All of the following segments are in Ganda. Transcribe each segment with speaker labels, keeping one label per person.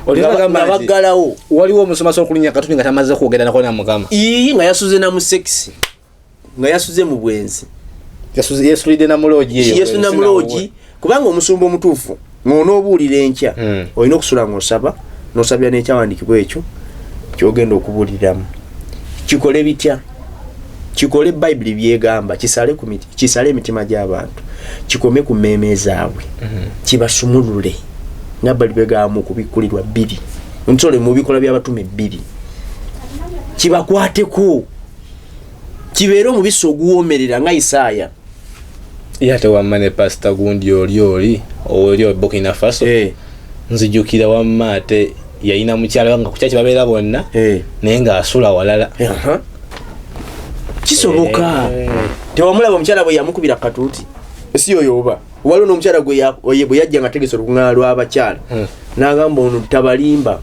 Speaker 1: Nga baggalawo.
Speaker 2: Waliwo omusumba asobola okulinnya akatuti nga tamaze kwogera nako na Mukama.
Speaker 1: Ii, nga yasuze na mu sex, nga yasuze mu bwenzi,
Speaker 2: yesulidde na muloogi eyo.
Speaker 1: Yesu na muloogi, kubanga omusumba omutuufu ng'onoobuulira enkya, olina okusula ng'osaba, n'osabira n'ekyawandiikibwa ekyo kyogenda okubuuliramu. Kikole bitya? Kikole Bayibuli byegamba, kisale ku miti, kisale emitima gy'abantu, kikome ku mmeeme zaabwe, kibasumulule nga Bayibuli bwegamba mu Kubikkulirwa 2, nsole mu Bikolwa by'Abatume 2, kibakwateko, kibeere omubisi oguwoomerera nga Isaaya.
Speaker 2: Ye ate wamma ne pasita gundi oli oli owa Burkina Faso. Nzijukira wamma ate yalina mukyala we nga ku kyaki babeera bonna, naye ng'asula walala.
Speaker 1: Kisoboka. Tewamulaba omukyala bwe yamukubira katuuti? Si oyo oba waliwo n'omukyala bwe yajja nga ategese olukuŋŋaana lw'abakyala, n'agamba ono tabalimba,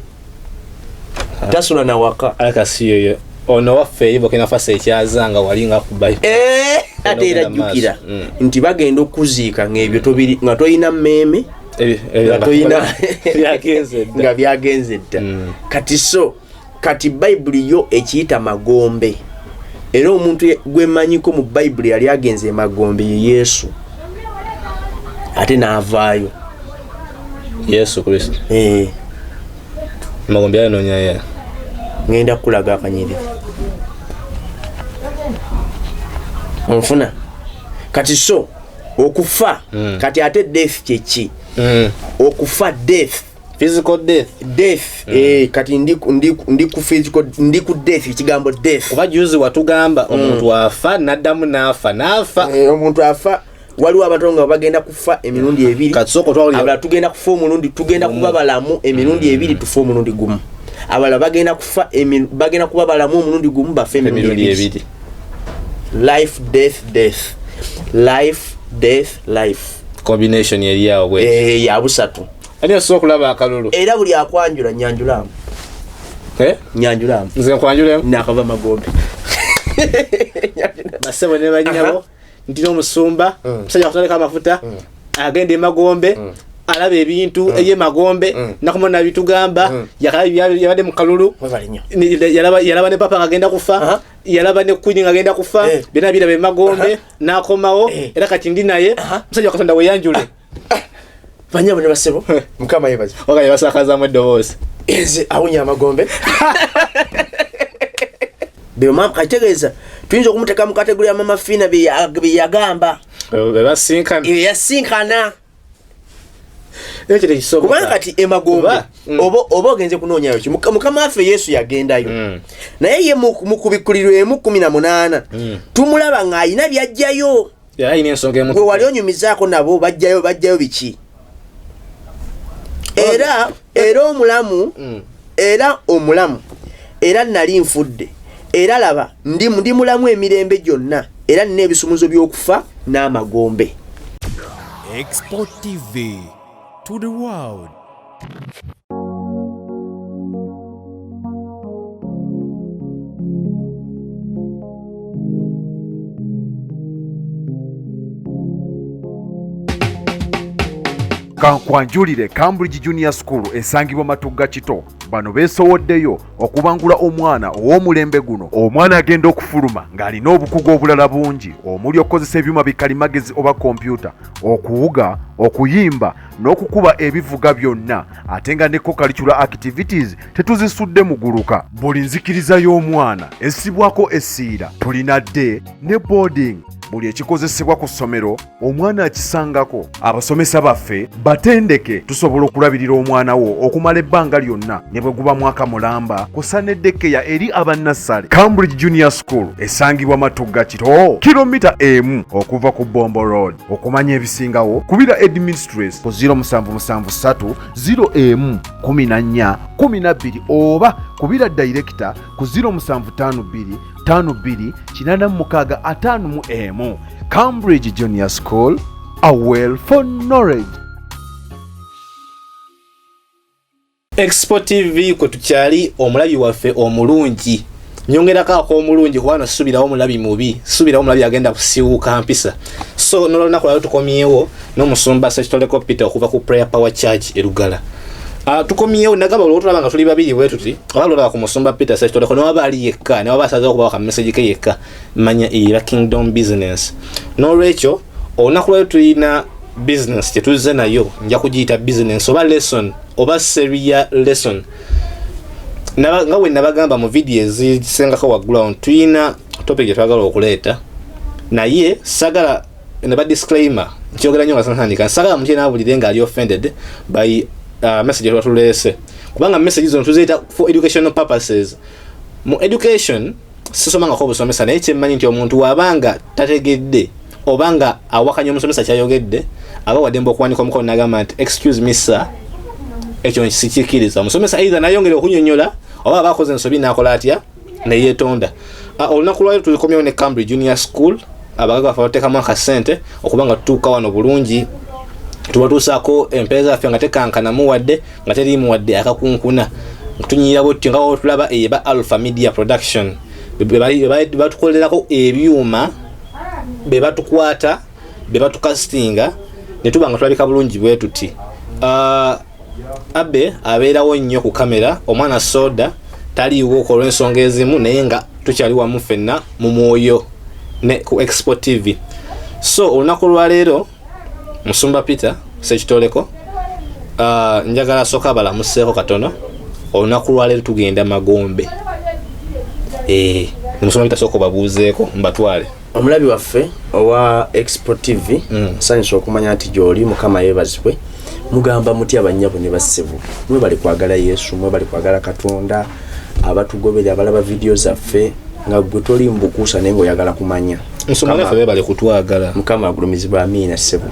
Speaker 1: tasula na waka.
Speaker 2: Alaka si yoyo ono waffe eri Burkina Faso ekyaza nga wali nga kuba.
Speaker 1: Ate era
Speaker 2: Ogenda maaso.
Speaker 1: jjukira nti bagenda okuziika ng'ebyo tobiri, nga toyina mmeeme, nga toyina
Speaker 2: Byagenze dda.
Speaker 1: Nga byagenze dda. Kati so kati Bayibuli yo ekiyita magombe, era omuntu gwemanyiko mu Bayibuli yali agenze emagombe ye Yesu, ate n'avaayo.
Speaker 2: Yesu Kristo. Magombe ayanoonya ye.
Speaker 1: Ngenda kukulaga akanyiriri onfuna. Kati so okufa, kati ate death kyeki? Okufa, death.
Speaker 2: Physical death.
Speaker 1: Death, kati ndi ku physical, ndi ku death, ekigambo death.
Speaker 2: Kuba juzi watugamba omuntu afa n'addamu n'afa n'afa.
Speaker 1: Omuntu afa, waliwo abantu nga bagenda kufa emirundi ebiri.
Speaker 2: Kati sooka otwawulira-
Speaker 1: Abalala tugenda kufa omulundi, tugenda kuba balamu emirundi ebiri, tufe omulundi gumu. Abalala bagenda kufa bagenda kuba balamu omulundi gumu, bafe emirundi
Speaker 2: emirundi
Speaker 1: ebiri.
Speaker 2: Ebiri.
Speaker 1: Life, death, death, life, death, life.
Speaker 2: Combination eri awo bwe.
Speaker 1: Ya busatu.
Speaker 2: Ani asobola okulaba akalulu?
Speaker 1: Era buli akwanjula, nyanjulamu.
Speaker 2: Eh?
Speaker 1: Nyanjulamu.
Speaker 2: Nze nkwanjulemu.
Speaker 1: Nakava magombe.
Speaker 2: Basebo ne bannyabo, nti n'omusumba musajja akutaleka amafuta agenda emagombe, alaba ebintu ebyemagombe, nakoma nabitugamba yabadde mu kalulu.
Speaker 1: Webale nnyo.
Speaker 2: Yalaba ne papa ng'agenda kufa, yalaba ne queen ng'agenda kufa, byonna biraba emagombe n'akomawo. Era kati ndi naye, musajja wa Katonda, weyanjule.
Speaker 1: Banyabo ne basebo, Mukama yebaze.
Speaker 2: Oga yabasakazamu eddoboozi.
Speaker 1: Nze awunya amagombe. Kitegeeza tuyinza okumuteeka mu category ya Mama Fiina bye yagamba.
Speaker 2: Bebasinkana.
Speaker 1: Ebyo yasinkana.
Speaker 2: Ekyo tekisoboka.
Speaker 1: Kubanga kati emagombe,
Speaker 2: Kuba,
Speaker 1: oba ogenze kunoonyayo ki? Mukama waffe Yesu yagendayo, naye ye mu Kubikkulirwa 1:18 tumulaba ng'alina byajjayo.
Speaker 2: Yali alina ensonga emu.
Speaker 1: Gwe wali onyumizaako nabo, bajjayo biki? Era omulamu, era omulamu, era nali nfudde, era laba ndi mulamu emirembe gyonna, era nina ebisumuzo by'okufa n'amagombe.
Speaker 3: Export TV to the world.
Speaker 4: Kankwanjulire Cambridge Junior School esangibwa Matugga Kito. Bano beesowoddeyo okubangula omwana ow'omulembe guno. Omwana agenda okufuluma ng'alina obukugu obulala bungi omuli okukozesa ebyuma bikalimagezi oba kompyuta, okuwuga, okuyimba n'okukuba ebivuga byonna, ate nga ne co-curricular activities tetuzisudde muguluka. Buli nzikiriza y'omwana essibwako essiira. Tulina day ne boarding. Buli ekikozesebwa ku ssomero omwana akisangako. Abasomesa baffe batendeke, tusobola okulabirira omwana wo okumala ebbanga lyonna ne bwe guba mwaka mulamba, kusa ne daycare eri abannassale. Cambridge Junior School esangibwa Matugga Kito, kilomita 1 okuva ku Bombo Road. Okumanya ebisingawo kubira headmistress ku 0773 01 14 12 oba kubira director ku 0752 52 86 51. Cambridge Junior School, a well for knowledge.
Speaker 2: Expo TV kwe tukyali. Omulabi waffe omulungi, nyongerako ak'omulungi kubanga sisuubirawo omulabi mubi, sisuubirawo omulabi agenda kusiiwuuka mpisa. So n'olunaku lwaliro tukomyewo n'omusumba Sekitoleko Peter okuva ku Prayer Power Church e Lugala. Tukomyewo nagamba olwotulaba nga tuli babiri bwe tuti, oba lwolaba ku musumba Peter Ssekitoleko newaba ali yekka, newaba asazeewo okubawa ka message ke yekka, manya era Kingdom Business. N'olwekyo olunaku lwayo tulina business kyetuzze nayo, nja kugiyita business oba lesson oba seria lesson. Nga bwe nabagamba mu vidiyo ezisengako waggulu awo, tulina topic gye twagala okuleeta, naye sagala neba disclaimer nkyogera nnyo nga santandika, sagala muntu yenna awulire nga ali offended by message gye tuleese, kubanga message zino tuziyita for educational purposes. Mu education sisomangako obusomesa, naye kyemmanyi nti omuntu wabanga tategedde oba nga awakanya omusomesa kyayogedde, aba waddembe okuwanika omukono nagamba nti, "Excuse me sir, ekyo sikikiriza." Omusomesa either nayongera okunyonyola oba aba akoze ensobi nakola atya, neyetonda. Olunaku lwayo tulikomyewo ne Cambridge Junior School. Abagaga baffe bateekamu akasente okuba nga tutuuka wano bulungi, tubatuusaako empeereza yaffe nga tekankanamu wadde nga teriimu wadde akakunkuna, tunyirira bwetyo nga wotulaba. Eba Alpha Media Production batukolerako ebyuma, be batukwata, be batukasitinga ne tuba nga tulabika bulungi bwe tuti. Abe abeerawo nnyo ku kamera, omwana soda taliiwo olw'ensonga ezimu, naye nga tukyali wamu ffenna mu mwoyo ne ku Expo TV. So olunaku lwaleero musumba Peter Ssekitoleko, njagala asooka abalamuseeko katono. Olunaku lwaleero tugenda magombe. Musumba Peter, sooka obabuuzeeko mbatwale.
Speaker 1: Omulabi waffe owa Expo TV, nsanyusa okumanya nti gyoli. Mukama yeebazibwe. Mugamba mutya bannyabo ne bassebo? Mwebale kwagala Yesu, mwebale kwagala Katonda. Abatugobere, abalaba vidiyo zaffe nga gwe toli mubukuusa naye ngaoyagala kumanya,
Speaker 2: nsumba naffe bebale kutwagala.
Speaker 1: Mukama agulumizibwa. Amiina. Ssebo,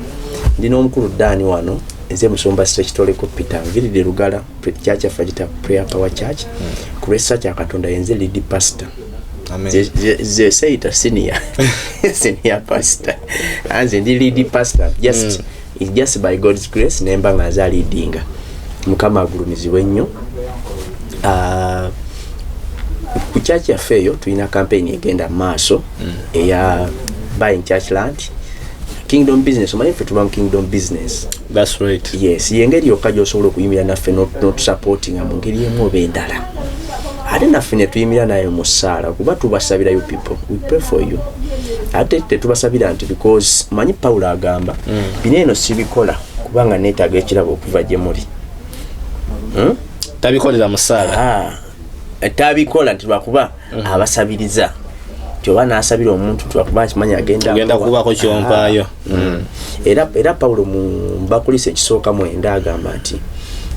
Speaker 1: ndi n'omukulu Daani wano. Nze musumba Ssekitoleko Peter, nviridde Lugala, church yaffe agita Prayer Power Church. Ku lw'ekisa kya Katonda yenze lead pastor. Ze seyita senior pastor, anze ndi lead pastor. Just it's just by God's grace nemba nga nze aleadinga. Mukama agulumizibwe nnyo. Ku church yaffe eyo tulina campaign egenda mu maaso eya buying church land, Kingdom Business. Omanyi ffe tuba mu Kingdom Business.
Speaker 2: That's right.
Speaker 1: Yes, yengeri yokka gyosobola okuyimirira naffe n'otusupportinga mu ngeri emu oba endala, ate naffe ne tuyimirira naye mu ssaala, kuba tubasabira. You people, we pray for you. Ate tetubasabira nti because manyi Pawulo agamba, bino eno sibikola kubanga neetaaga ekirabo okuva gye muli.
Speaker 2: Tabikolera musaala.
Speaker 1: Ah, tabikola nti lwakuba abasabiriza, nti oba nasabira omuntu nti lwakuba nkimanyi agenda
Speaker 2: Ogenda
Speaker 1: akuwa.
Speaker 2: kubaako kyompaayo.
Speaker 1: Ah, era Pawulo mu Bakulisa ekisooka 9 agamba nti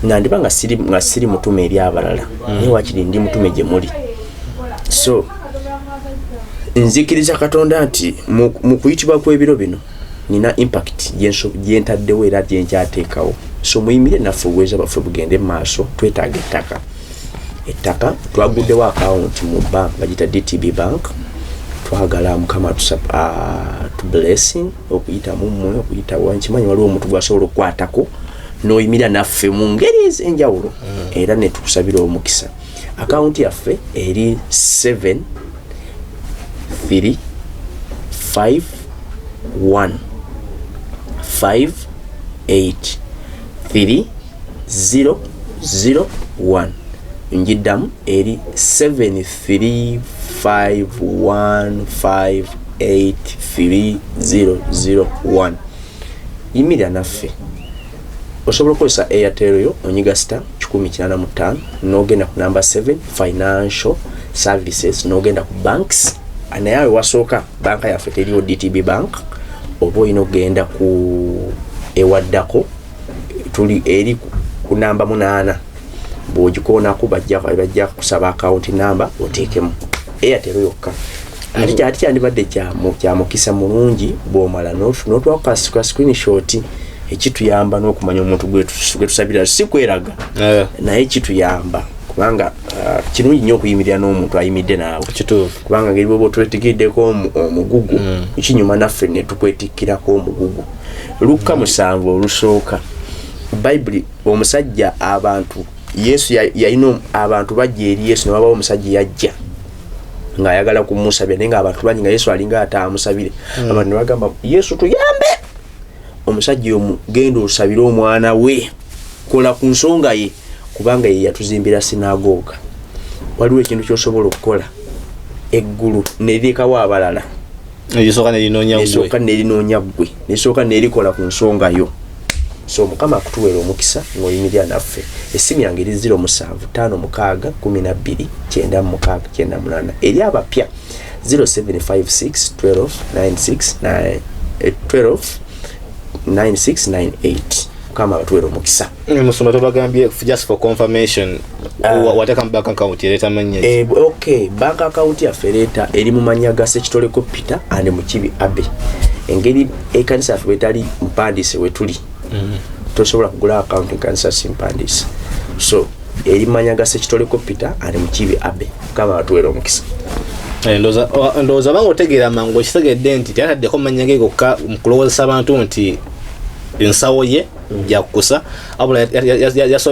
Speaker 1: nandiba nga siri mutume eri abalala, naye wakiri ndi mutume gye muli. So nzikiriza Katonda nti mu kuyitibwa kw'ebiro bino nina impact gyentaddewo era gyenkyateekawo. So muyimire naffe, obuweereza bwaffe bugende mu maaso. Twetaaga ettaka. Ettaka twaguddewo akawunti mu bank bagita DTB Bank. Twagala Mukama tu blessing okuyita mu mmwe, okuyita wa nkimanyi waliwo omuntu gwasobola okukwatako n'oyimira naffe mu ngeri ez'enjawulo, era ne tukusabira omukisa. Akawunti yaffe eri 7 3 5 1 5 8 3 0 0 1. Njiddamu, eri 7 3 5 1 5 8 3 0 0 1. Yimirira naffe. Osobola okukozesa Airtel yo, onyiga star 185 n'ogenda ku number 7 financial services, n'ogenda ku banks. Naye awe wasooka banka yaffe teriwo DTB Bank, oba olina okugenda ku ewaddako, tuli eri ku namba 8. Bw'ogikoonako bajja kusaba akawunti namba oteekemu Airtel yokka. Ate kyandibadde kya mukisa mulungi bw'omala n'otwako ka screenshot, ekituyamba n'okumanya omuntu gwe tusabira. Si kweraga, naye kituyamba kubanga kirungi nnyo okuyimirira n'omuntu ayimiridde naawe.
Speaker 2: Kituufu.
Speaker 1: Kubanga ngeri bwoba otwetikiddeko omugugu, kinyuma naffe ne tukwetikkirako omugugu. Lukka 7 olusooka, Bayibuli, omusajja abantu Yesu yalina abantu bajja eri Yesu, ne wabawo omusajja yajja ng'ayagala kumusabira, naye ng'abantu bangi, nga Yesu alinga ataamusabire. Abantu ne bagamba, "Yesu, tuyambe, omusajja omu genda osabire omwana we, kola ku nsonga ye." Kubanga ye yatuzimbira sinagooga. Waliwo ekintu kyosobola okukola eggulu nerirekawo abalala,
Speaker 2: Erisooka nerinoonya ggwe.
Speaker 1: Nesooka nerinoonya ggwe, nesooka nerikola ku nsonga yo. So Mukama akutuweera omukisa ng'oyimirira naffe. Essimu yange eri 07 56 12 96 98. Eri abapya 0756 12 96 12 9698. Mukama abatuweera omukisa.
Speaker 2: Musumba, tobagambye, just for confirmation, wateeka mu bank account ereeta mannya ki?
Speaker 1: Okay, bank account yaffe ereeta, eri mu mannya ga Sekitoleko Peter and Mukibi Abe. Engeri ekanisa yaffe bwetali mpandiise, wetuli tosobola kugula account ekanisa si mpandiise, so eri mu mannya ga Sekitoleko Peter and Mukibi Abe. Mukama abatuweera omukisa.
Speaker 2: Ndowooza banga otegeera mangu, okitegedde nti teyataddeko mannya ge gokka mu kulowoozesa abantu nti ensawo ye yakukusa, wabula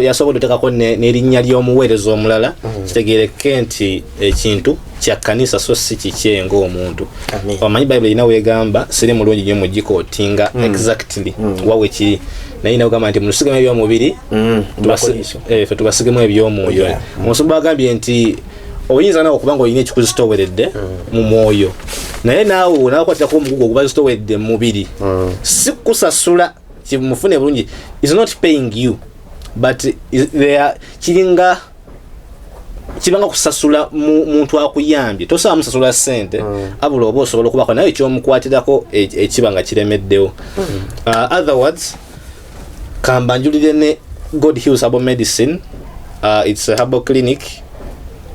Speaker 2: yasobodde oteekako n'erinnya ly'omuweereza omulala, kitegeereke nti ekintu kya kkanisa so si kikye ng'omuntu.
Speaker 1: Amen.
Speaker 2: Omanyi Bayibuli erina weegamba, siri mulungi nnyo mugikootinga exactly wa wekiri, naye erina wegamba nti mutusigemu ebyomubiri,
Speaker 1: Bakoliiso.
Speaker 2: Ffe tubasigemu ebyomwoyo. Omusumba agambye nti oyinza nawe okuba nga olina ekikuzitoweredde mu mwoyo, naye naawe nakwatirako omugugu ogubazitoweredde mu mubiri. Si kusasula, kimufune bulungi, is not paying you, but kiringa kibanga kusasula muntu akuyambye. Tosobola musasula sente, abula oba osobola okubako naye ekyomukwatirako ekiba nga kiremeddewo. Other words, kambanjulire ne God Heals Herbal Medicine. It's a herbal clinic,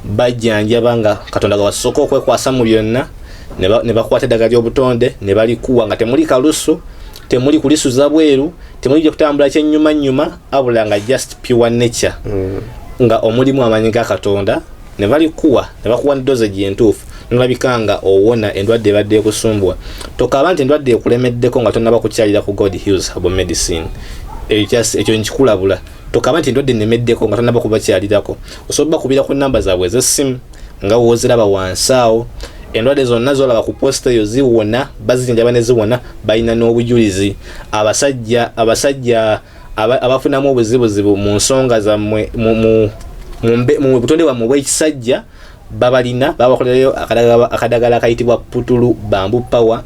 Speaker 2: bajjanjaba nga Katonda gawasooka okwekwasa mu byonna, ne bakwata eddagala ly'obutonde ne balikuwa nga temuli kalusu, temuli kulisuza bweru, temuli kutambula kyennyumanyuma, abula nga just pure nature, nga omulimu amaanyi ga Katonda, ne balikuwa, ne bakuwa ne dosage entuufu, nolabika nga owona endwadde ebadde ekusumbwa. Tokaaba nti endwadde ekulemeddeko nga tonnaba kukyalira ku God Heals Herbal Medicine. Ekyo nkikulabula, tokaaba nti endwadde nemeddeko nga tonnaba kubakyalirako. Osobola bakubira ku namba zaabwe ez'essimu nga wooziraba wansi awo. Endwadde zonna zolaba ku poster eyo ziwona, bazijanjaba ne ziwona, balina n'obujulizi. Abasajja abafunamu obuzibuzibu mu nsonga zammwe mu butonde bwammwe obw'ekisajja, babalina, babakolerayo akadagala akayitibwa Putulu Bamboo Power.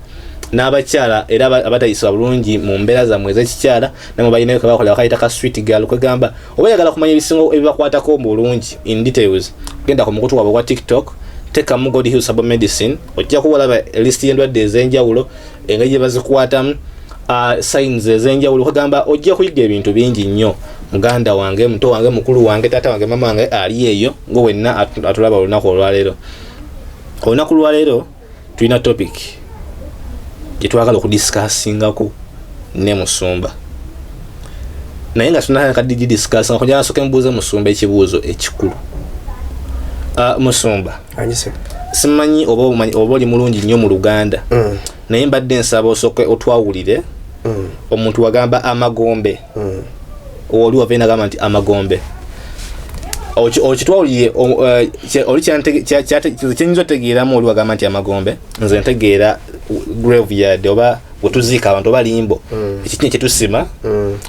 Speaker 2: N'abakyala era abatayisibwa bulungi mu mbeera zammwe ez'ekikyala, namwe balinayo kebakola bakayita ka Sweet Girl. Kwegamba oba oyagala kumanya ebisinga ebibakwatako mu bulungi in details, genda ku mukutu gwabwe ogwa TikTok, tekamu God Heals Herbal Medicine, ojja kuba olaba list y'endwadde ez'enjawulo, engeri gye bazikwatamu, signs ez'enjawulo. Kwegamba ojja kuyiga ebintu bingi nnyo, muganda wange, muto wange, mukulu wange, taata wange, mama wange ali eyo ngo wenna atulaba olunaku olwaleero. Olunaku lwaleero tulina topic gyetwagala okudiscussingako ne musumba, naye nga tunatandika gidiscussinga, kugira nsooke mbuuze musumba ekibuuzo ekikulu. Musumba,
Speaker 1: Anyise.
Speaker 2: simanyi oba oba oli mulungi nnyo mu Luganda, naye mbadde nsaba osooke otwawulire. Omuntu wagamba amagombe, oli wava nagamba nti amagombe, okitwawulire oli kyenyinza otegeeramu. Oli wagamba nti amagombe, nze ntegeera graveyard oba wetuziika abantu oba limbo, ekikini kyetusima.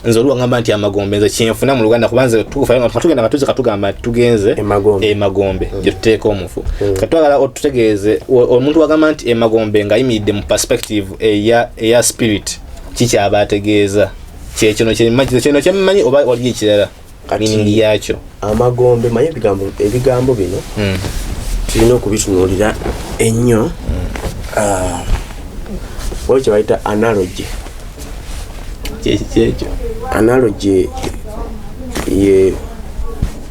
Speaker 2: Nze oli wagamba nti amagombe, nze kyenfuna mu Luganda, kuba nze tugenda nga tuzika tugamba nti tugenze
Speaker 1: Emagombe.
Speaker 2: Emagombe gyetuteeka omufu. Katwagala otutegeeze, omuntu wagamba nti emagombe ng'ayimiridde mu perspective eya spirit, kikyaba ategeeza kyekino kino kyemmanyi oba waliyo ekirala? Meaning yakyo.
Speaker 1: Amagombe, manyi ebigambo bino tulina okubitunuulira ennyo. Ah, waliwo kye bayita analogy.
Speaker 2: Kyeki kyekyo?
Speaker 1: Analogy ye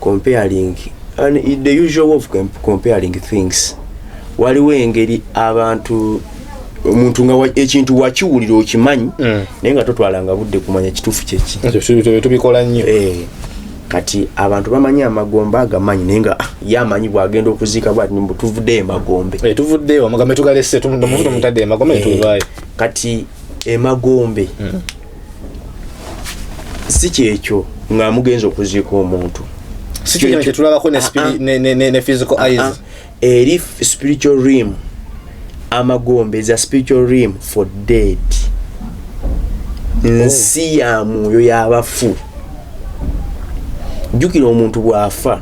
Speaker 1: comparing and the usual way of comparing things. Waliwo engeri abantu, omuntu nga ekintu wakiwulira okimanyi, naye nga totwalanga budde kumanya kituufu kyeki.
Speaker 2: Ekyo tubikola nnyo.
Speaker 1: Eh, kati abantu bamanyi amagombe agamanyi, naye nga ye amanyi bwagenda okuziika bwati mbu tuvudde emagombe.
Speaker 2: Eh, tuvuddeyo amagambe tugalese, omufu tumutadde emagombe, tuvaayo.
Speaker 1: Kati emagombe si kyekyo nga mugenza okuziika omuntu.
Speaker 2: Si kyo kino kyetulabako ne ne physical eyes.
Speaker 1: Ah, eri spiritual realm. Amagombe is a spiritual realm for dead, nsi ya mwoyo y'abafu. Jjukira, omuntu bw'afa,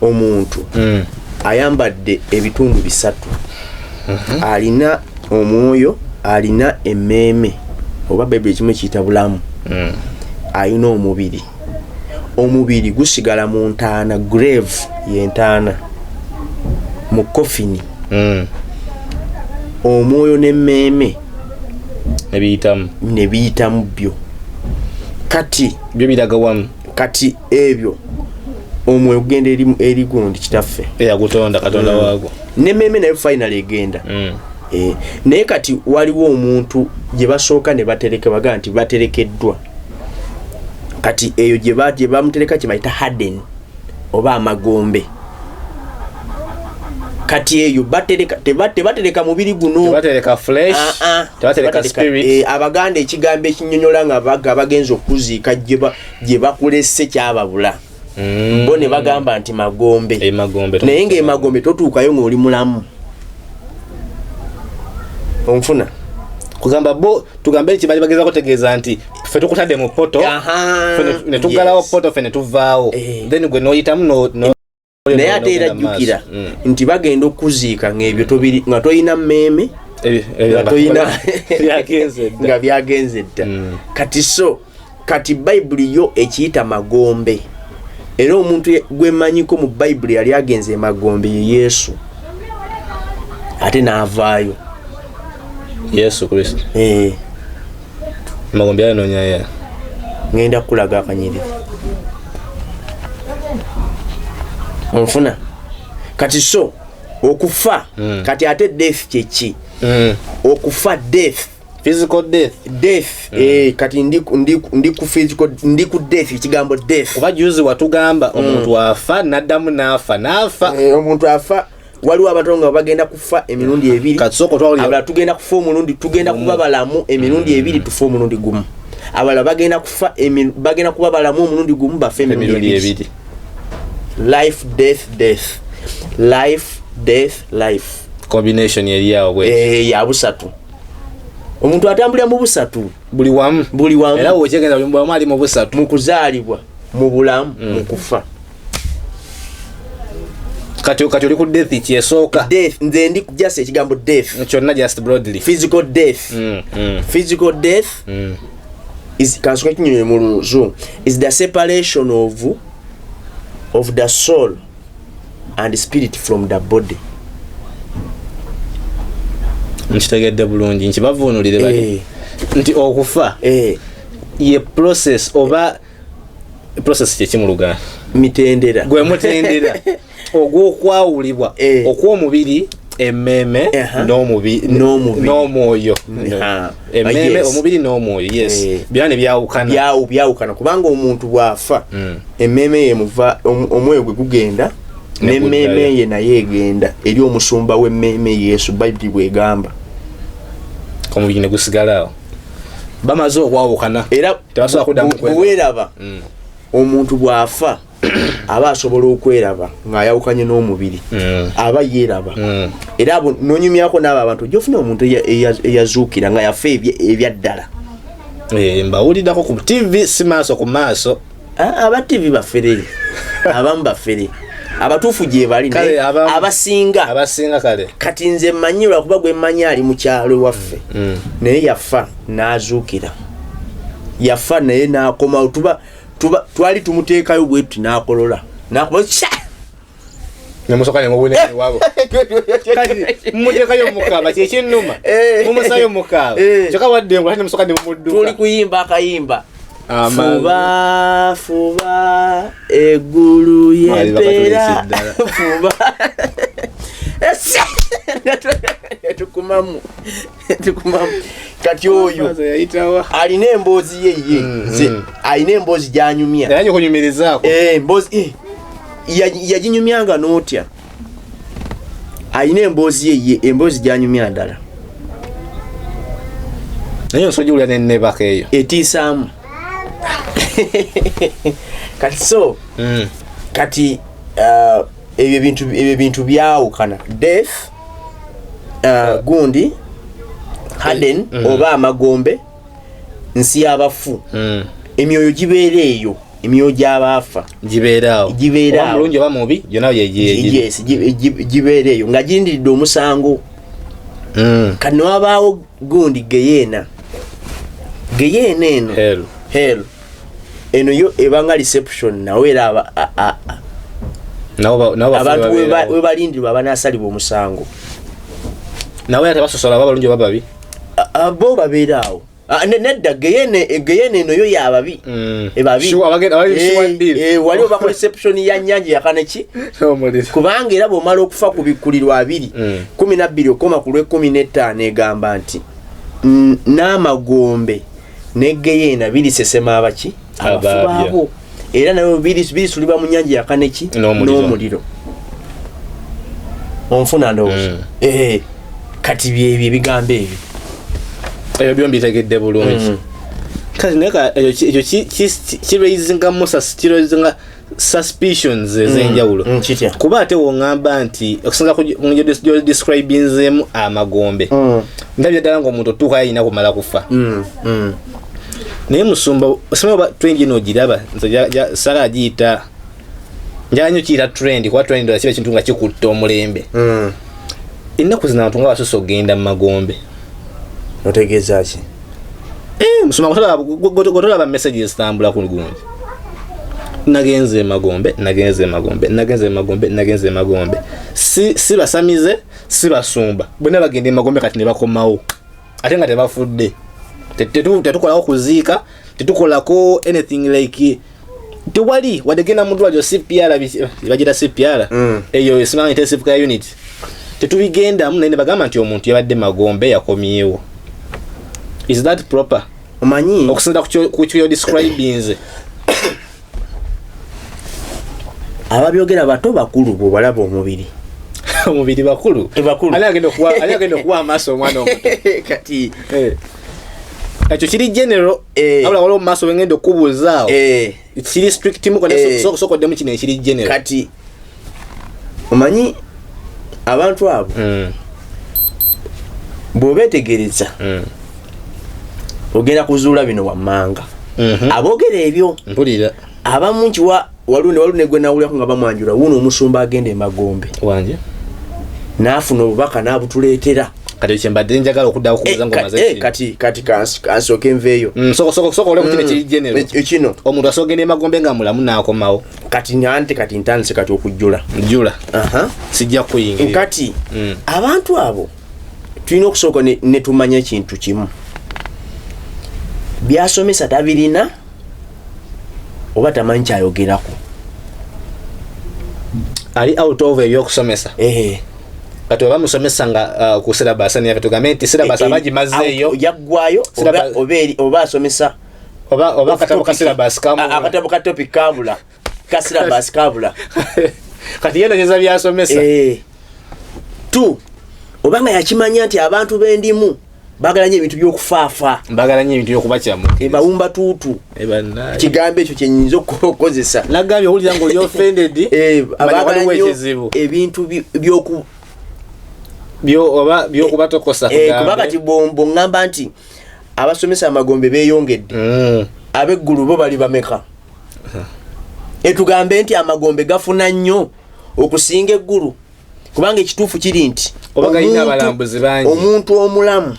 Speaker 1: omuntu ayambadde ebitundu bisatu. Alina omwoyo, alina emmeeme, oba Bayibuli ekimu ekiyita bulamu, alina omubiri. Omubiri gusigala mu ntaana, grave yentaana, mu coffin. Omwoyo n'emmeeme
Speaker 2: Nebiyitamu.
Speaker 1: Ne biyitamu byo. Kati
Speaker 2: Byo biraga wamu.
Speaker 1: Kati ebyo, omwoyo gugenda eri gundi, kitaffe
Speaker 2: Eyagutonda, Katonda waagwo.
Speaker 1: N'emmeeme nayo final egenda. Naye kati waliwo omuntu gye basooka ne batereka, bagaa nti baterekeddwa. Kati eyo gye bamutereka kye bayita Hades oba amagombe. Kati eyo batereka, tebatereka mubiri guno.
Speaker 2: Tebatereka flesh.
Speaker 1: Ah, ah.
Speaker 2: Tebatereka spirit.
Speaker 1: Abaganda ekigambo ekinyonyola nga baga bagenza okuziika gye bakulese kyababula, bo ne bagamba nti magombe.
Speaker 2: Emagombe.
Speaker 1: Naye ng'emagombe totuukayo ng'oli mulamu, onfuna?
Speaker 2: Kugamba bo, tugambe nti bali bageza kutegeeza nti ffe tukutadde mu portal, ffe ne tuggalawo portal, ffe ne tuvaawo. Then gwe n'oyitamu
Speaker 1: Naye ate era
Speaker 2: n'ogenda mu maaso.
Speaker 1: jjukira nti bagenda okuziika ng'ebyo tobiri, nga toyina mmeeme, nga toyina
Speaker 2: Byagenze dda.
Speaker 1: Nga byagenze dda. Kati so kati Bayibuli yo ekiyita magombe, era omuntu gwemmanyiko mu Bayibuli yali agenze emagombe ye Yesu, ate n'avaayo.
Speaker 2: Yesu Kristo?
Speaker 1: Eh.
Speaker 2: Magombe yanonyayo?
Speaker 1: Ngenda kukulaga akanyiriri, onfuna? Kati so okufa, kati ate death kyeki? Okufa, death.
Speaker 2: Physical death.
Speaker 1: Death, kati ndi ku physical, ndi ku death, ekigambo death.
Speaker 2: Kuba juzi watugamba omuntu afa naddamu n'afa n'afa.
Speaker 1: Omuntu afa, waliwo abato nga bagenda kufa emirundi ebiri.
Speaker 2: Kati sooka otwawulira.
Speaker 1: Abalala tugenda kufa omulundi, tugenda kuba balamu emirundi ebiri, tufe omulundi gumu. Abalala bagenda kufa bagenda kuba balamu omulundi gumu, bafe emirundi
Speaker 2: emirundi
Speaker 1: ebiri.
Speaker 2: Ebiri.
Speaker 1: Life, death, death, life, death, life.
Speaker 2: Combination eri awo bwe.
Speaker 1: Ya busatu. Omuntu atambulira mu busatu.
Speaker 2: Buli wamu.
Speaker 1: Buli wamu.
Speaker 2: Era wokyegenda buli wamu ali mu busatu.
Speaker 1: Mu kuzaalibwa, mu bulamu, mu kufa.
Speaker 2: Kati oli ku death kyesooka.
Speaker 1: Death, nze ndi just ekigambo death.
Speaker 2: Kyonna, just broadly.
Speaker 1: Physical death. Physical death is, kansoka kinyonyo mu Luzungu, is the separation of the soul and spirit from the body.
Speaker 2: Nkitegedde bulungi, nkibavuunulire bali nti okufa ye process, oba process kyeki mu Luganda?
Speaker 1: Mitendera.
Speaker 2: Gwe mutendera ogw'okwawulibwa okw'omubiri, emmeeme
Speaker 1: N'omubiri.
Speaker 2: N'omwoyo. Emmeeme, omubiri n'omwoyo, yes. Byonna ne byawukana.
Speaker 1: Byawukana kubanga omuntu bw'afa, emmeeme ye muva, omwoyo gwe gugenda
Speaker 2: Ne
Speaker 1: n'emmeeme
Speaker 2: guddayo.
Speaker 1: ye naye egenda eri omusumba w'emmeeme, Yesu, Bayibuli bwegamba.
Speaker 2: Omubiri ne gusigala awo, bamaze okwawukana.
Speaker 1: Era
Speaker 2: Tebasobola kuddamu
Speaker 1: bweweraba, omuntu bw'afa aba asobola okweraba ng'ayawukanye n'omubiri. Aba yeeraba. Era abo nonyumyako n'abo abantu, ojja ofuna omuntu eyazuukira nga yafa ebyaddala.
Speaker 2: Mbawuliddako ku TV, si maaso ku maaso.
Speaker 1: Ah, aba TV bafere, abamu bafere, abatuufu gye bali,
Speaker 2: Kale,
Speaker 1: naye abasinga
Speaker 2: abasinga, kale.
Speaker 1: Kati nze mmanyi, lwakuba gwe mmanyi ali mu kyalo ewaffe, naye yafa n'azuukira, yafa naye n'akomawo. Tuba twali tumuteekayo bwetuti, n'akolola, n'akomawo. Sha!
Speaker 2: Nemusoka nemubunewabo, kati mumuteekayo mukaaba, kyekinnuma. Mumusayo mukaaba. Kyokka wadde ngo ate nemusoka
Speaker 1: Tuli
Speaker 2: nemumudduka.
Speaker 1: kuyimba akayimba,
Speaker 2: Ama-
Speaker 1: fuba fuba eggulu
Speaker 2: Mwali
Speaker 1: yempeera,
Speaker 2: bakatulisi ddala.
Speaker 1: fuba. Tukumamu, tukumamu. Kati oyo
Speaker 2: Yayitawa.
Speaker 1: alina emboozi ye ye, nze alina emboozi gyanyumya.
Speaker 2: Era nyokunyumirizaako.
Speaker 1: Emboozi yaginyumyanga n'otya, alina emboozi ye ye, emboozi gyanyumya ndala.
Speaker 2: Naye osobola giwulira nenebaka eyo.
Speaker 1: Etiisaamu. Kati so kati ebyo bintu byawukana. Death, gundi Hades oba amagombe, nsi y'abafu. Emyoyo gibeera eyo. Emyoyo gy'abaafa
Speaker 2: Gibeeraawo.
Speaker 1: Gibeeraawo.
Speaker 2: Oba mulungi oba mubi, gyonna gyegiri.
Speaker 1: Yes, gibeera eyo nga girindiridde omusango. Kati newabaawo gundi geyeena, geyeena eno,
Speaker 2: Hell.
Speaker 1: Hell eno yo ebanga reception, nawe era
Speaker 2: Nabo nabo bafude
Speaker 1: abantu
Speaker 2: babeerawo.
Speaker 1: webalindirwa abanaasalibwa omusango.
Speaker 2: Nabo era tebasosola oba balungi oba babi.
Speaker 1: Bo babeera awo. Ah, nedda, geyeena eno yo yababi. Ebabi.
Speaker 2: Sure, abagenda sure deal.
Speaker 1: Wali oba ku reception ya nyanja yakaneki, kubanga era bw'omala okufa ku bikkulirwa 2 12 okoma ku lw'e15 egamba nti n'amagombe ne geyeena birisesema abaki? Abafu.
Speaker 2: Abaabya.
Speaker 1: Baabo era nayo birisulibwa mu nyanja yakaneki?
Speaker 2: N'omuliro.
Speaker 1: N'omuliro. Onfuna ndowooza? Kati byebyo ebigambo ebyo.
Speaker 2: Ebyo byo mbitegedde bulungi. Kati naye ekyo ekyo kiraisinga kiraisinga suspicions ez'enjawulo.
Speaker 1: Kitya?
Speaker 2: Kuba ate woŋŋamba nti okusinza ku gyodescribinzeemu amagombe, ndabye ddala ngaomuntu otuukayo alina kumala kufa. Naye musumba, simanyi oba trend eno ogiraba. Nze saagala giyita, njagala nnyo kiyita trend, kuba trend kiba ekintu nga kikutta omulembe. Ennaku zino abantu nga basusse okugenda mu magombe.
Speaker 1: Otegeeza ki?
Speaker 2: Eh, musumba, gotolaba messages zitambula ku gundi, "Nagenze emagombe, nagenze emagombe, nagenze emagombe, nagenze emagombe." Si basamize, si basumba, bonna bagenda emagombe kati ne bakomawo ate nga tebafudde. Tetukolako kuziika, tetukolako anything, like tewali wadde genda mu ddwaliro CPR, bagira CPR. Eyo esimanga intensive care unit tetubigendamu, naye ne bagamba nti omuntu yabadde magombe yakomyewo. Is that proper?
Speaker 1: Omanyi,
Speaker 2: okusinzira ku kyo describinze.
Speaker 1: Ababyogera bato bakulu, bwebalaba omubiri.
Speaker 2: Omubiri bakulu.
Speaker 1: Bakulu.
Speaker 2: Ani agenda okuwa amaaso omwana omuto?
Speaker 1: Kati
Speaker 2: Ekyo kiri general. Abula waliwo mumaaso wengenda okubuuzaawo. Kiri strict muko. Sokoddemu kino ekiri general.
Speaker 1: Kati omanyi abantu abo, bw'obeetegereza, ogenda kuzuula bino wammanga. Aboogera ebyo,
Speaker 2: Mpulira.
Speaker 1: abamu nkiwa waliwo ne waliwo negwe nawulirako nga bamwanjula wuno omusumba agenda emagombe
Speaker 2: Wanje.
Speaker 1: n'afuna obubaka n'abutuleetera.
Speaker 2: Kati kyembadde njagala okuddawo okubuuza ng'omaze kino.
Speaker 1: Kati kansooke nveeyo.
Speaker 2: Sooka ole ku kino ekiri general.
Speaker 1: Ekino.
Speaker 2: Omuntu asobola ogenda emagombe nga mulamu n'akomawo?
Speaker 1: Kati ante kati ntandise kati okujjula.
Speaker 2: Jula. Sijja kukuyingirira.
Speaker 1: Kati abantu abo tulina okusooka ne tumanya ekintu kimu: byasomesa tabirina oba tamanyi kyayogerako.
Speaker 2: Ali out of ebyokusomesa. Kati oba musomesa nga ku syllabus niyafe, tugambe nti syllabus aba gimazeeyo.
Speaker 1: Yaggwayo. Oba asomesa
Speaker 2: Oba akatabo ka syllabus kamu.
Speaker 1: Akatabo ka topic kabula, ka syllabus kabula.
Speaker 2: Kati yenonyeza byasomesa.
Speaker 1: Tu oba nga yakimanya nti abantu bendimu bagala nnyo ebintu by'okufaafa.
Speaker 2: Mbagala nnyo ebintu byokubakyamu.
Speaker 1: Ebawumba tuutu. Kigambo ekyo kyenyinza okukozesa.
Speaker 2: Nagambye owulira nga oli offended. Manya
Speaker 1: Abaagala
Speaker 2: waliwo
Speaker 1: nnyo
Speaker 2: ekizibu.
Speaker 1: Ebintu byoku
Speaker 2: Oba byokubatokosa.
Speaker 1: Kuba kati bw'oŋŋamba nti abasomesa amagombe beeyongedde, ab'eggulu bo bali bameka? Etugambe nti amagombe gafuna nnyo okusinga eggulu, kubanga ekituufu kiri nti
Speaker 2: Oba galina abalambuzi bangi.
Speaker 1: Omuntu omulamu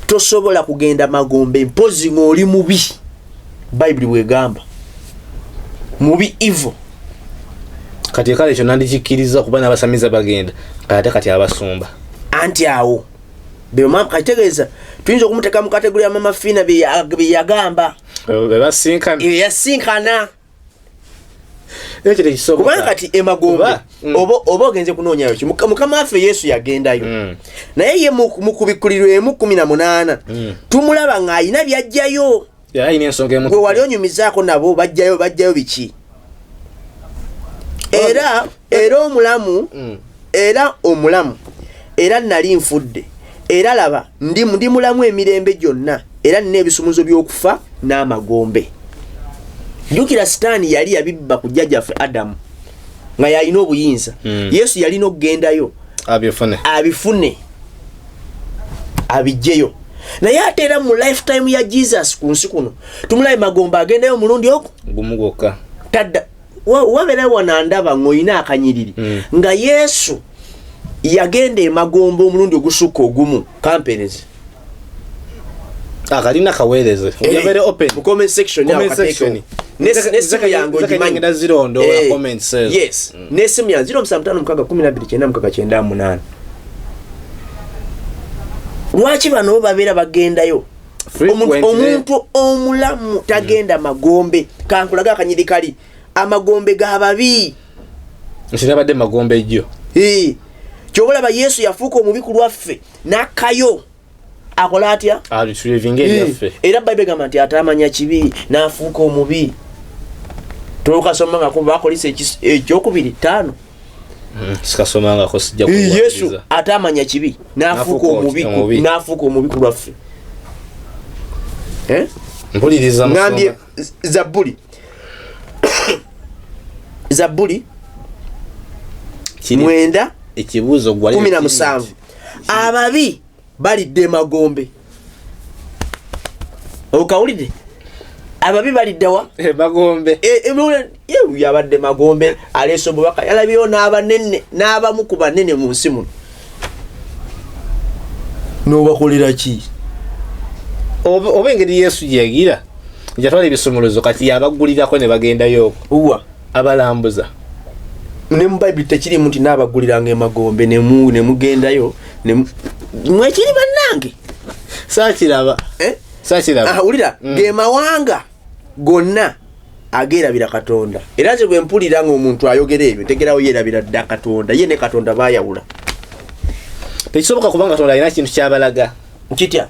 Speaker 1: tosobola kugenda magombe mpozi ng'oli mubi. Bayibuli bwegamba, mubi, evil.
Speaker 2: Kati kale ekyo nandikikkiriza kuba n'abasamiza bagenda. Kati ate kati abasumba?
Speaker 1: Anti awo kitegeeza tuyinza okumuteeka mu category ya Mama Fiina bye yagamba.
Speaker 2: Bebasinkana.
Speaker 1: Yasinkana.
Speaker 2: Ekyo tekisoboka.
Speaker 1: Kubanga kati emagombe, oba ogenze kunoonyayo ki? Mukama waffe Yesu yagendayo, naye ye mu kubikkulirwa 1:18 tumulaba ng'alina byajjayo.
Speaker 2: Yali alina ensonga emu.
Speaker 1: Gwe wali onyumizaako nabo bajjayo biki? Era omulamu, era omulamu, era nali nfudde, era laba ndi mulamu emirembe gyonna, era nina ebisumuzo by'okufa n'amagombe. Jjukira Sitaani yali yabibba ku jjajjaffe Adamu nga yalina obuyinza. Yesu yalina okugendayo
Speaker 2: abifune.
Speaker 1: Abifune, abijjeyo. Naye ate era mu lifetime ya Jesus ku nsi kuno tumulabe magombe agendayo omulundi ogwo
Speaker 2: Gumu gwokka.
Speaker 1: Tadda. Wabeera wanandaba ng'olina akanyiriri nga Yesu yagenda emagombe omulundi ogusukka ogumu, kampereze.
Speaker 2: Akalina kaweereze.
Speaker 1: Eh,
Speaker 2: Very open.
Speaker 1: Mu comment section awo
Speaker 2: Comment
Speaker 1: kateekewo.
Speaker 2: section.
Speaker 1: N'essimu yange ogimanyi.
Speaker 2: Ngenda zirondoola
Speaker 1: Eh,
Speaker 2: comments ezo.
Speaker 1: Yes, n'essimu yange 0756129698. Lwaki bano bo babeera bagendayo?
Speaker 2: Frequently.
Speaker 1: Omuntu omulamu tagenda magombe. Kankulaga akanyiri kali amagombe g'ababi.
Speaker 2: Nti nabadde magombe ejjo.
Speaker 1: Eh, kyoba olaba Yesu yafuuka omubi ku lwaffe n'akkayo akola atya?
Speaker 2: Tulivinga ebyaffe.
Speaker 1: Era Bayibuli egamba nti atamanya kibi n'afuuka omubi. Tokasomangako Bakolisa ekyokubiri 5?
Speaker 2: Sikasomangako, sijja
Speaker 1: Yesu
Speaker 2: kuwuliriza.
Speaker 1: atamanya kibi n'afuuka
Speaker 2: N'afuuka
Speaker 1: omubi
Speaker 2: omubi.
Speaker 1: N'afuuka omubi ku lwaffe. Eh?
Speaker 2: Mpuliriza,
Speaker 1: Ngambye
Speaker 2: musumba.
Speaker 1: Zabbuli
Speaker 2: Kiri
Speaker 1: 9
Speaker 2: ekibuuzo gwali
Speaker 1: 17, ababi balidde emagombe. Okawulidde? Ababi baliddewa?
Speaker 2: Emagombe.
Speaker 1: E, e, yabadde magombe, aleese omubaka, yalabyeyo n'abanene, n'abamu ku banene mu nsi muno. N'obakolera ki?
Speaker 2: Oba engeri Yesu gyeyagira yatwala ebisumuluzo, kati yabaggulirako ne bagendayo okwo.
Speaker 1: Uwa.
Speaker 2: Abalambuza.
Speaker 1: Ne mu Bayibuli tekirimu nti naabaguliranga emagombe nemugendayo mwekiri bannange.
Speaker 2: Saakiraba.
Speaker 1: Eh?
Speaker 2: Saakiraba.
Speaker 1: Ah, wulira, ge mawanga gonna ageerabira Katonda. Era nze bwe mpulira ng'omuntu ayogera ebyo, ntegerawo yeerabira dda Katonda. Ye ne Katonda baayawula.
Speaker 2: Tekisoboka, kubanga Katonda alina kintu kyabalaga.
Speaker 1: Kitya?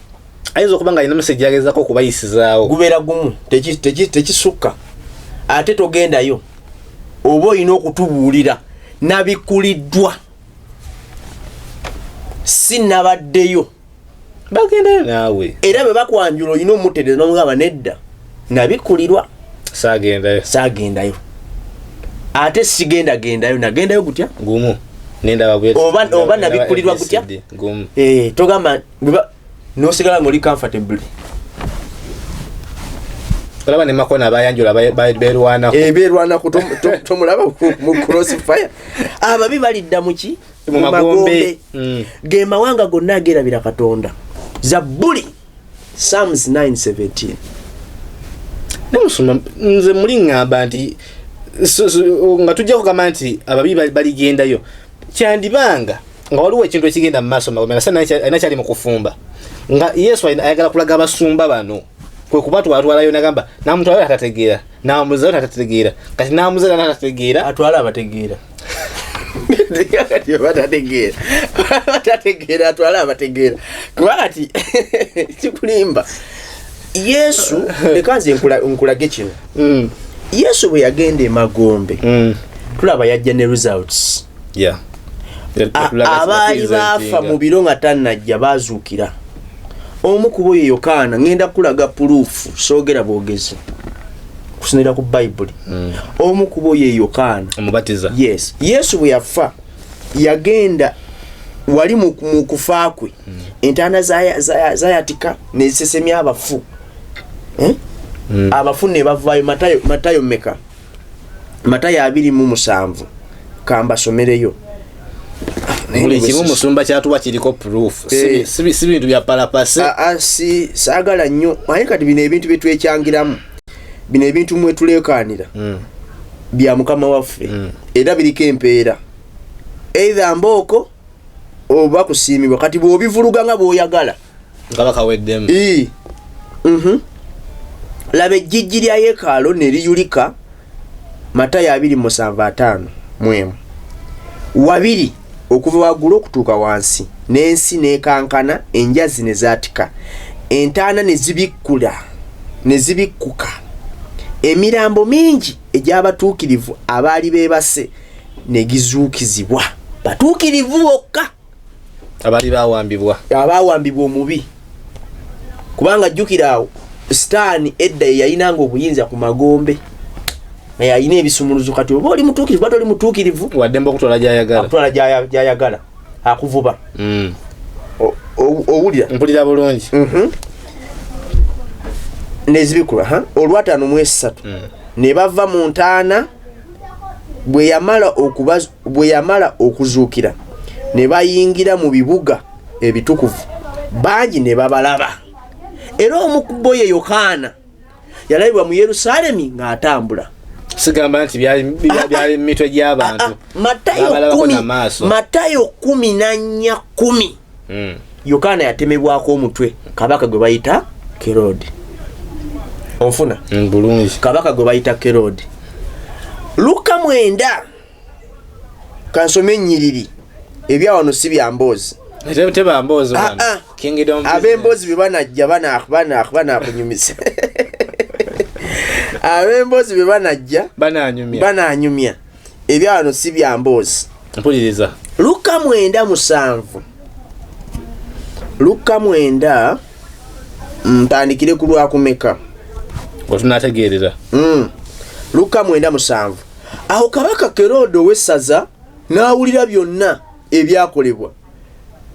Speaker 2: Ayinza okuba nga alina message gyagezako okubayisizaawo.
Speaker 1: Gubeera gumu, tekisukka. Ate togendayo, oba olina okutubuulira nabikuliddwa, si nabaddeyo.
Speaker 2: Bagendayo naawe.
Speaker 1: Era bwe bakwanjula olina omutereeza nomugamba nedda, nabikulirwa.
Speaker 2: Saagendayo.
Speaker 1: Saagendayo, ate sigendagendayo. Nagendayo gutya?
Speaker 2: Gumu nendaba
Speaker 1: Oba nabikkulirwa gutya?
Speaker 2: Gumu.
Speaker 1: Eh, togamba nosigala ngaoli comfortable.
Speaker 2: Olaba ne makona abayanjula berwanako.
Speaker 1: Eh, berwanako. Tomulaba mu crossfire? Ababi balidda muki?
Speaker 2: Mu magombe.
Speaker 1: Ge mawanga gonna agerabira Katonda. Zabbuli, Psalms 9:17.
Speaker 2: Nemusumba, nze muli ŋŋamba nti nga tujja kugamba nti ababi baligendayo, kyandibanga nga waliwo ekintu ekigenda mu maaso magombe, nga alina kyali mu kufumba, nga Yesu ayagala kulaga abasumba bano kwe kubatwatwalayo, nagamba namutwalayo atategeera, namuzayo tatategeera, kati namuzayo natategeera.
Speaker 1: Atwala abategeera. Kati batategeera, batategeera, atwale abategeera, kuba kati kikulimba Yesu. Leka nze nkulage kino. Yesu bwe yagenda emagombe, tulaba yajja ne results. Abaali baafa mu biro nga tannajja bazuukira. Omu ku bo ye Yokaana. Ngenda kulaga proof, soogera bwogezi, kusinira ku Bayibuli. Omu ku bo ye Yokaana
Speaker 2: Omubatiza.
Speaker 1: Yes. Yesu bwe yafa yagenda wali mu kufa kwe, entaana zayatika nezisesemya abafu. Eh? Abafu ne bavaayo. Matayo meka? Matayo 27, kambasomereyo.
Speaker 2: Buli kimu musumba kyatuwa kiriko proof.
Speaker 1: Eh.
Speaker 2: Si bintu bya palapase.
Speaker 1: Ah, ah, si saagala nnyo, naye kati bino ebintu byetwekyangiramu, bino ebintu mwetuleekaanira bya Mukama waffe, era biriko empeera, either mbooko oba kusiimibwa. Kati bw'obivuluga nga bw'oyagala,
Speaker 2: nga bakaweddemu.
Speaker 1: Ii. Laba ejjijji lya yeekaalo ne liyulika. Matayo 27:51 mwemu wabiri, okuva waggulu okutuuka wansi, n'ensi n'ekankana, enjazi ne zaatika, entaana ne zibikkula ne zibikkuka, emirambo mingi egy'abatuukirivu abaali beebase ne gizuukizibwa. Batuukirivu bokka.
Speaker 2: Abaali bawambibwa.
Speaker 1: Abaawambibwa omubi, kubanga jjukira awo Sitaani edda ye yalinanga obuyinza ku magombe, nga yalina ebisumuluzo. Kati oba oli mutuukirivu oba toli mutuukirivu,
Speaker 2: waddembe okutwala gyayagala.
Speaker 1: Akutwala gyayagala, akuvuba. Owulira?
Speaker 2: Mpulira bulungi.
Speaker 1: Nezibikulwa ha olwataano mu esatu. Ne bava mu ntaana bwe yamala okuzuukira, ne bayingira mu bibuga ebitukuvu, bangi ne babalaba. Era omu ku bo ye Yokaana, yalabibwa mu Yerusaalemi ng'atambula.
Speaker 2: Sigamba nti byali mu mitwe gy'abantu.
Speaker 1: Ah, Matayo
Speaker 2: Babalabako
Speaker 1: kumi
Speaker 2: n'amaaso.
Speaker 1: Matayo 14:10. Yokaana yatemebwako omutwe kabaka gwe bayita Kerode. Onfuna?
Speaker 2: Bulungi.
Speaker 1: Kabaka gwe bayita Kerode. Luka 9, kansome ennyiriri. Ebyawano si bya mboozi.
Speaker 2: Teba mboozi
Speaker 1: Ah,
Speaker 2: wano.
Speaker 1: ah.
Speaker 2: Kingdom business.
Speaker 1: Ab'emboozi bye banajja banakunyumisa. Ab'emboozi bye banajja
Speaker 2: Bananyumya.
Speaker 1: Bananyumya. Ebyawano si bya mboozi.
Speaker 2: Mpuliriza.
Speaker 1: Luka 9:7, Luka 9, ntandikire ku lwakumeka?
Speaker 2: Wetunategeerera.
Speaker 1: Luka 9:7. Awo kabaka Kerode ow'essaza n'awulira byonna ebyakolebwa,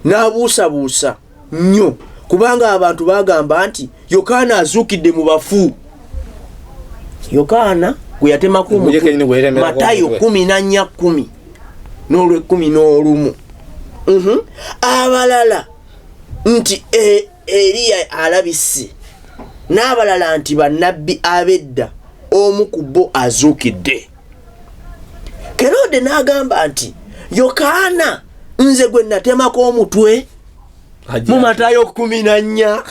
Speaker 1: n'abuusabuusa nnyo, kubanga abantu bagamba nti Yokaana azuukidde mu bafu. Yokaana gwe yatemako
Speaker 2: Gwe
Speaker 1: omutwe.
Speaker 2: kennyini gwe yatemerako
Speaker 1: Matayo
Speaker 2: omutwe.
Speaker 1: 14:10 n'olw'elumi. Abalala nti Eriya alabise, n'abalala nti bannabbi ab'edda omu ku bo azuukidde. Kerode n'agamba nti Yokaana nze gwe natemako omutwe mu Matayo 14:10.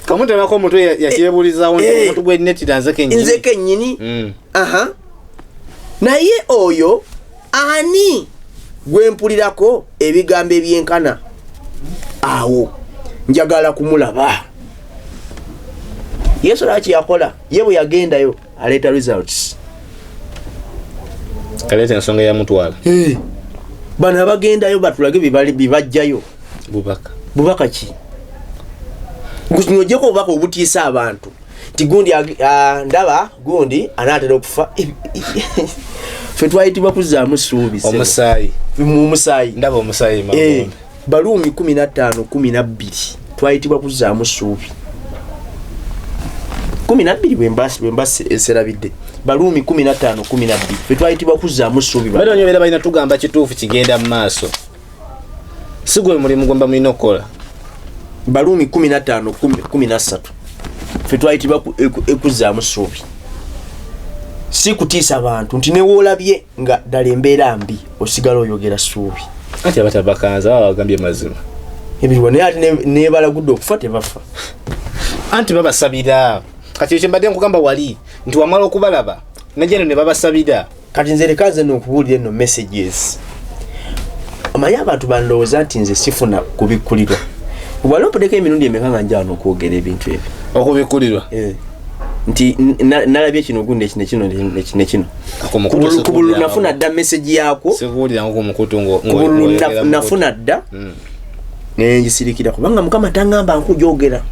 Speaker 2: Kamutemako omutwe yakyebuulizaawo nti
Speaker 1: Eh.
Speaker 2: omuntu gwe nettira nze kennyini.
Speaker 1: Nze kennyini. Aha, naye oyo ani gwe mpulirako ebigambo ebyenkana awo? Njagala kumulaba. Yesu lwaki yakola? Ye bwe yagendayo aleeta results.
Speaker 2: Kaleeta ensonga eyamutwala.
Speaker 1: Bano abagendayo batulage bibajjayo.
Speaker 2: Bubaka.
Speaker 1: Bubaka ki? Ng'ogyeko obubaka obutiisa abantu nti gundi ndaba gundi anaatera okufa. Ffe twayitibwa kuzzaamu ssuubi, ssebo.
Speaker 2: Omusaayi.
Speaker 1: Mu musaayi.
Speaker 2: Ndaba omusaayi
Speaker 1: Eh,
Speaker 2: magombe.
Speaker 1: Baluumi 15:12, twayitibwa kuzzaamu ssuubi. 12 bwe mba serabidde. Baluumi 15:12, ffe twayitibwa kuzzaamu ssuubi.
Speaker 2: Bano nyo beera balina tugamba kituufu kigenda mu maaso, si gwe mulimu gwe mba mulina okukola.
Speaker 1: Baluumi 15:13, ffe twayitibwa ekuzzaamu ssuubi, si kutiisa bantu nti newoolabye nga ddala embeera mbi osigala oyogera ssuubi.
Speaker 2: Anti abatabakanza baba bagambye mazima.
Speaker 1: Ebiriwo naye ate nebalagudde okufa tebafa.
Speaker 2: Anti babasabira. Kati ekyo mbadde nkugamba wali nti wamala okubalaba najeno ne babasabira.
Speaker 1: Kati nze leka nze nokubuulira eno messages. Omanyi abantu bandowooza nti nze sifuna kubikkulirwa. Wali ompodeko emirundi emeka nga njawano okwogera ebintu ebyo?
Speaker 2: Okubikkulirwa?
Speaker 1: Eh. Nti nalabye kino gundi eki nekino neki nekino.
Speaker 2: Ako mukutu
Speaker 1: Ku bululu
Speaker 2: sikuwulirangako.
Speaker 1: nafuna dda message yaakwo.
Speaker 2: Sikuwulirango ku mukutu
Speaker 1: Ku bululu
Speaker 2: ng'oyogera mukutu.
Speaker 1: nafuna dda nengisirikira kubanga Mukama taŋŋamba nkujogera.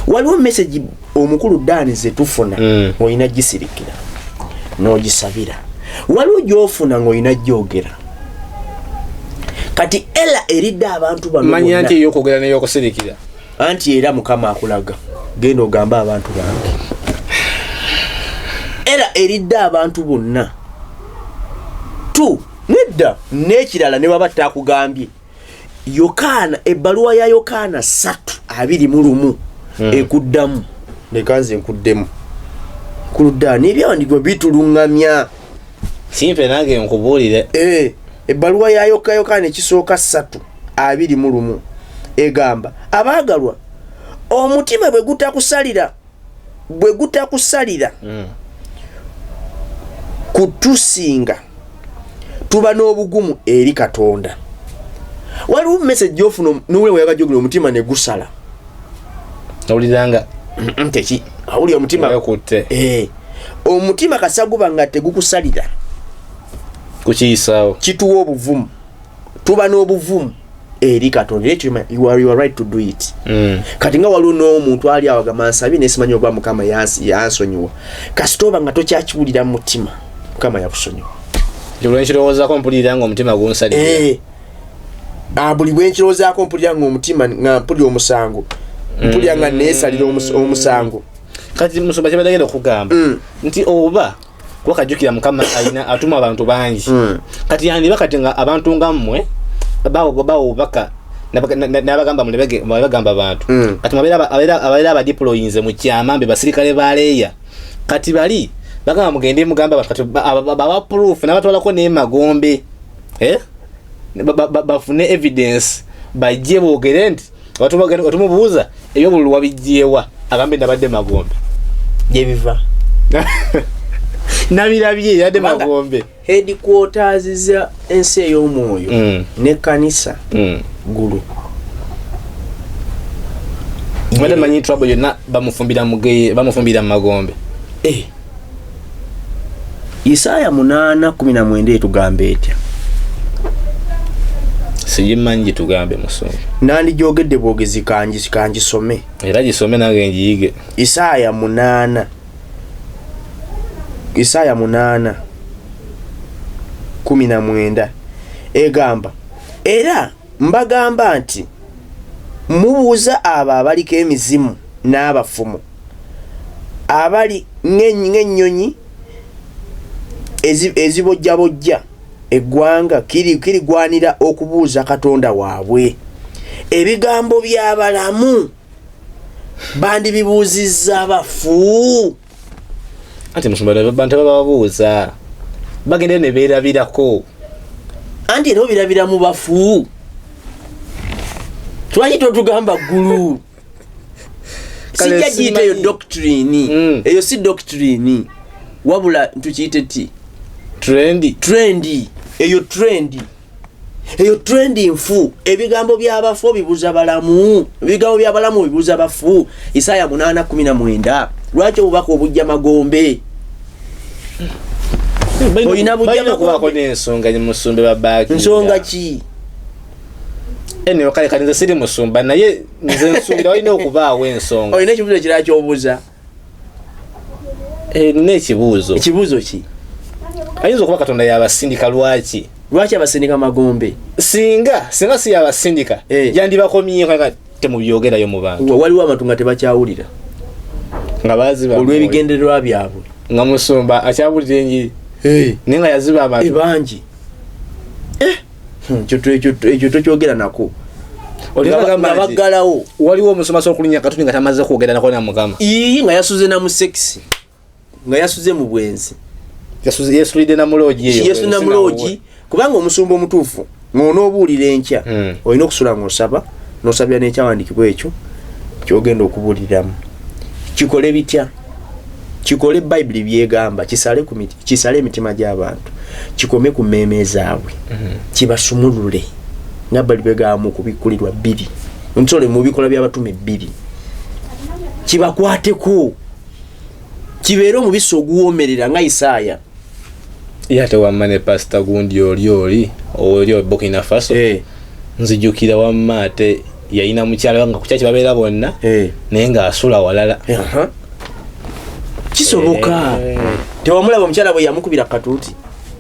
Speaker 1: Waliwo message omukulu Daani zetufuna ng'olina gisirikira n'ogisabira, waliwo gyofuna ng'olina gyogera. Kati era eridde abantu bano
Speaker 2: Manya
Speaker 1: bonna.
Speaker 2: nti eyokwogera neyokusirikira.
Speaker 1: Anti era Mukama akulaga, genda ogambe abantu bange. Era eridde abantu bonna tu nedda n'ekirala ne baba takugambye. Yokaana, ebbaluwa ya Yokaana 3:21 ekuddamu. Leka nze nkuddemu kuluddaani, ebyawandiikibwa bituluŋŋamya.
Speaker 2: Simpe nange nkubuulire.
Speaker 1: Eh, ebbaluwa ya Yokaana ekisooka 3:21 egamba, abaagalwa, omutima bwe gutakusalira kutusinga, tuba n'obugumu eri Katonda. Waliwo message gyofuna nowule weyagajogera omutima ne gusala.
Speaker 2: Owuliranga
Speaker 1: Teki awulira omutima
Speaker 2: wekutte.
Speaker 1: Eh, omutima kasaguba nga tegukusalira
Speaker 2: Kukiyisaawo.
Speaker 1: Kituwa obuvumu, tuba n'obuvumu eri Katonda. Era ekyo you are right to do it. Kati nga waliwo n'omuntu ali awo agamba nsabye naye simanyi oba Mukama yansonyiwa. Kasita oba nga tokyakiwulira mu mutima, Mukama yakusonyiwa.
Speaker 2: Lwenkirowoozaako mpulira nga omutima gunsalira.
Speaker 1: Buli bwenkirowoozaako mpulira nga omutima, nga mpulira omusango, mpulira nga neesalira omusango.
Speaker 2: Kati musumba, kyebadde genda okugamba nti oba kuba kajjukira Mukama alina atuma abantu bangi. Kati yandiba kati nga abantu nga mmwe bawa obubaka n'abagamba mulebagamba abantu. Kati abeera abadeployinze mu kyama mbe basirikale ba leeya. Kati bali bagamba mugende mugamba abantu, kati bawa proof n'abatwalako n'emagombe, eh? Bafune evidence, bajje boogere nti watumubuuza ebyobululu wabijjeewa, agambe nabadde magombe.
Speaker 1: Gyebiva.
Speaker 2: Nabirabye yadde
Speaker 1: Kubanga
Speaker 2: magombe.
Speaker 1: Headquarters za ensi ey'omwoyo n'ekkanisa ggulu.
Speaker 2: Mbadde manyi trouble yonna bamufumbira mugeye, bamufumbira mu magombe.
Speaker 1: Isaaya 8:19 etugamba etya?
Speaker 2: Sigimanyi, gitugambe musumba.
Speaker 1: Nandigyogedde bwogezi, kangisome.
Speaker 2: Era gisome nange ngiyige.
Speaker 1: Isaaya 8, Isaaya 8:19 egamba, "Era mbagamba nti mubuuza abo abaliko emizimu n'abafumu abali ng'ennyonyi ezibojjabojja eggwanga, kirigwanira okubuuza Katonda waabwe. Ebigambo by'abalamu bandibibuuzizza abafu?"
Speaker 2: Anti musumba, bantu bababuuza bagenda ne beerabirako.
Speaker 1: Anti era obirabira mu bafu, lwaki totugamba ggulu?
Speaker 2: Kale
Speaker 1: Sijja giyita eyo
Speaker 2: simanyi.
Speaker 1: doctrine. Eyo si doctrine, wabula tukiyite ti
Speaker 2: Trendi.
Speaker 1: Trendi eyo, trendi eyo, trendi nfu. Ebigambo by'abafu obibuuza balamu, ebigambo by'abalamu obibuuza bafu. Isaaya 8:19. Lwaki obubaka obujja magombe? Olina bujja
Speaker 2: Balina okubaako
Speaker 1: magombe.
Speaker 2: n'ensonga musumbe babaaki.
Speaker 1: Nsonga ki?
Speaker 2: Anyway, kale kati nze siri musumba, naye nze nsuubira walina okubaawo ensonga.
Speaker 1: Olina ekibuuzo ekirala kyobuuza?
Speaker 2: Eh, nina ekibuuzo.
Speaker 1: Ekibuuzo ki?
Speaker 2: Ayinza okuba Katonda yabasindika, lwaki?
Speaker 1: Lwaki abasindika magombe?
Speaker 2: Singa si yabasindika, yandibakomyeeko nga temubyogerayo mu bantu.
Speaker 1: Waliwo abantu nga tebakyawulira
Speaker 2: nga baziba
Speaker 1: olw'ebigendererwa byabwe.
Speaker 2: Nga musumba akyabulira enjiri naye nga yaziba abantu.
Speaker 1: Bangi. Ekyo tokyogera nako.
Speaker 2: Olina
Speaker 1: Nga
Speaker 2: agamba nti
Speaker 1: baggalawo.
Speaker 2: Waliwo omusumba asobola okulinnya katuti nga tamaze kwogera nako na Mukama.
Speaker 1: Ii, nga yasuze na mu sex, nga yasuze mu bwenzi.
Speaker 2: Yesulidde na muloogi eyo.
Speaker 1: Yesu na muloogi, kubanga omusumba omutuufu ng'onoobuulira enkya, olina okusula ng'osaba, n'osabira n'ekyawandiikibwa ekyo kyogenda okubuuliramu. Kikole bitya? Kikole Bayibuli byegamba, kisale ku kisale emitima gy'abantu, kikome ku mmeeme zaabwe, kibasumulule nga Bayibuli bwegamba mu Kubikkulirwa 2, nsole mu Bikolwa by'Abatume 2, kibakwateko, kibeere omubisi oguwoomerera nga Isaaya.
Speaker 2: Ye ate wamma ne pasita gundi oli Burkina Faso. Nzijukira wamma ate yalina mukyala we nga ku kyaki babeera bonna, naye ng'asula walala.
Speaker 1: Aha. Kisoboka. Tewamulaba omukyala bwe yamukubira katuuti?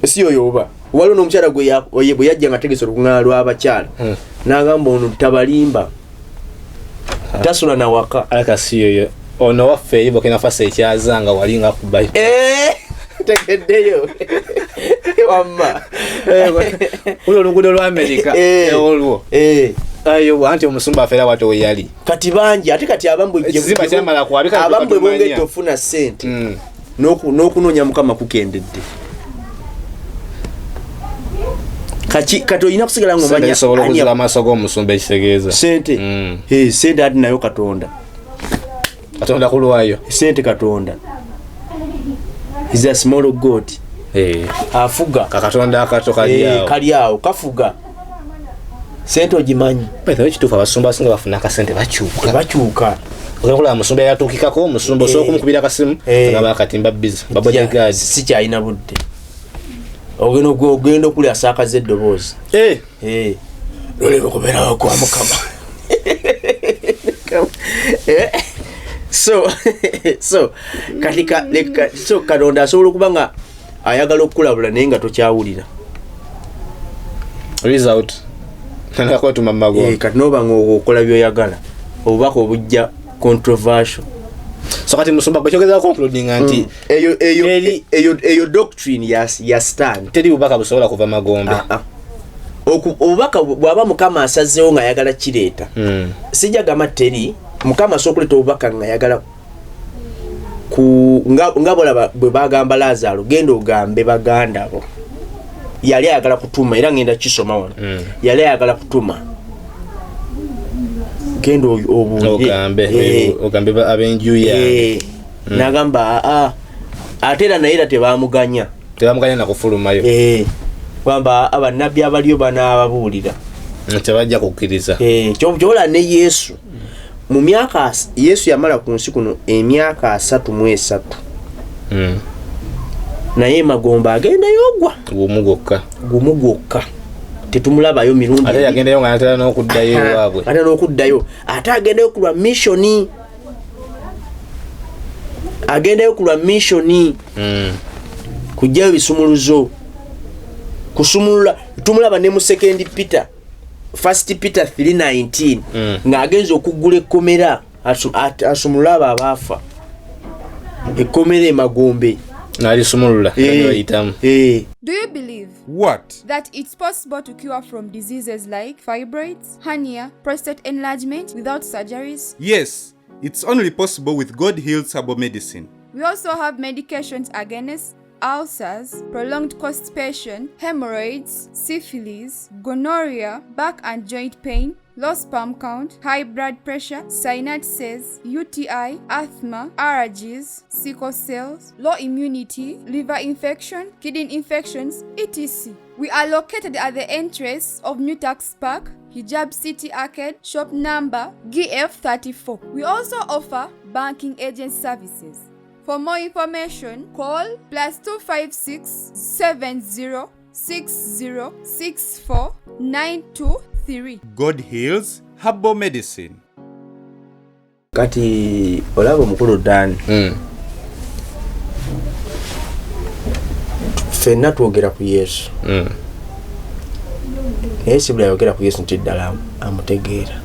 Speaker 1: Si oyo oba waliwo n'omukyala bwe yajja nga ategese olukuŋŋaana lw'abakyala, n'agamba ono tabalimba, tasula nawaka.
Speaker 2: Alaka si yoyo ono waffe eri Burkina Faso ekyaza nga wali nga kuba.
Speaker 1: Eh, tegeddeyo wamma.
Speaker 2: Uli oluguudo lwa Amerika. Olwo ayo anti omusumba afeera wato we yali.
Speaker 1: Kati bangi ate kati abamu
Speaker 2: Ekizimba kyamala kwabika.
Speaker 1: Abamu bwe
Speaker 2: Tumanya.
Speaker 1: bongedde ofuna sente, n'okunoonya Mukama kukendedde. Kati olina kusigala
Speaker 2: Sente
Speaker 1: ng'omanya
Speaker 2: zisobola
Speaker 1: ani
Speaker 2: okuziba amaaso g'omusumba, ekitegeeza.
Speaker 1: Sente. Eh, sente ati nayo Katonda.
Speaker 2: Katonda kulwayo.
Speaker 1: Sente Katonda is a small god. Afuga.
Speaker 2: Kakatonda akato kali
Speaker 1: Eh,
Speaker 2: awo.
Speaker 1: kali awo kafuga sente, ogimanyi.
Speaker 2: By the way, kituufu abasumba abasinga bafuna akasente bakyuka.
Speaker 1: Bakyuka.
Speaker 2: Ogenda kulaba musumba yatuukikako omusumba osobola okumukubira akasimu, agamba akatimba busy ba bodyguard.
Speaker 1: Sikyalina budde. Ogenda okulya asaakaza eddoboozi. Eh. Loleba okubeerawo kwa Mukama. Eh, so kati so Katonda asobola okuba nga Ayagala okukulabula naye nga tokyawulira.
Speaker 2: Result tandika kwetuma mu magombe.
Speaker 1: Kati noba nga okola byoyagala, obubaka obujja controversial.
Speaker 2: So kati musumba, gwe kyogeza concluding nti
Speaker 1: Eyo eyo doctrine ya stan.
Speaker 2: Teri bubaka busobola kuva magombe.
Speaker 1: Ah, ah. Obubaka bw'aba Mukama asazeewo ng'ayagala kireeta, sijja gamba teri. Mukama asobola okuleeta obubaka ng'ayagala nga bolaba bwe bagamba Lazaro, "Genda ogambe baganda bo." Yali ayagala kutuma, era ngenda kisoma wano. Yali ayagala kutuma, "Genda obuulire."
Speaker 2: Ogambe ogambe ab'enju yange.
Speaker 1: N'agamba aa, ate era naye era tebamuganya.
Speaker 2: Tebamuganya nakufulumayo.
Speaker 1: Gamba abannabbi abaliyo banaababuulira.
Speaker 2: Tebajja kukkiriza.
Speaker 1: Kyobola ne Yesu mu myaka Yesu yamala ku nsi kuno emyaka 33, naye magombe agendayo ogwa
Speaker 2: Gumu gwokka.
Speaker 1: Gumu gwokka, tetumulabayo mirundi
Speaker 2: Ate
Speaker 1: ebiri.
Speaker 2: Yagendayo nga natera n'okuddayo ewaabwe.
Speaker 1: Ate n'okuddayo, ate agendayo ku lwa mission, agendayo ku lwa mission, kujjayo bisumuluzo, kusumulula. Tumulaba ne mu Second Peter, First Peter 3:19, ng'agenza okuggula ekkomera, asumulule abo abaafa, ekkomera emagombe.
Speaker 2: N'alisumulula bayitamu.
Speaker 5: Do you believe
Speaker 6: What?
Speaker 5: that it's possible to cure from diseases like fibroids, hernia, prostate enlargement without surgeries?
Speaker 6: Yes, it's only possible with God Heals Herbal Medicine.
Speaker 5: We also have medications against ulcers, prolonged constipation, hemorrhoids, syphilis, gonorrhea, back and joint pain, low sperm count, high blood pressure, sinusitis, UTI, asthma, allergies, sickle cells, low immunity, liver infection, kidney infections, etc. We are located at the entrance of New Tax Park, Hijab City Arcade, shop number GF34. We also offer banking agent services. For more information, call +256 70 60 64 923.
Speaker 6: God Heals Herbal Medicine.
Speaker 1: Kati olaba omukulu Dan, ffenna twogera ku Yesu, naye si buli ayogera ku Yesu nti ddala amutegeera.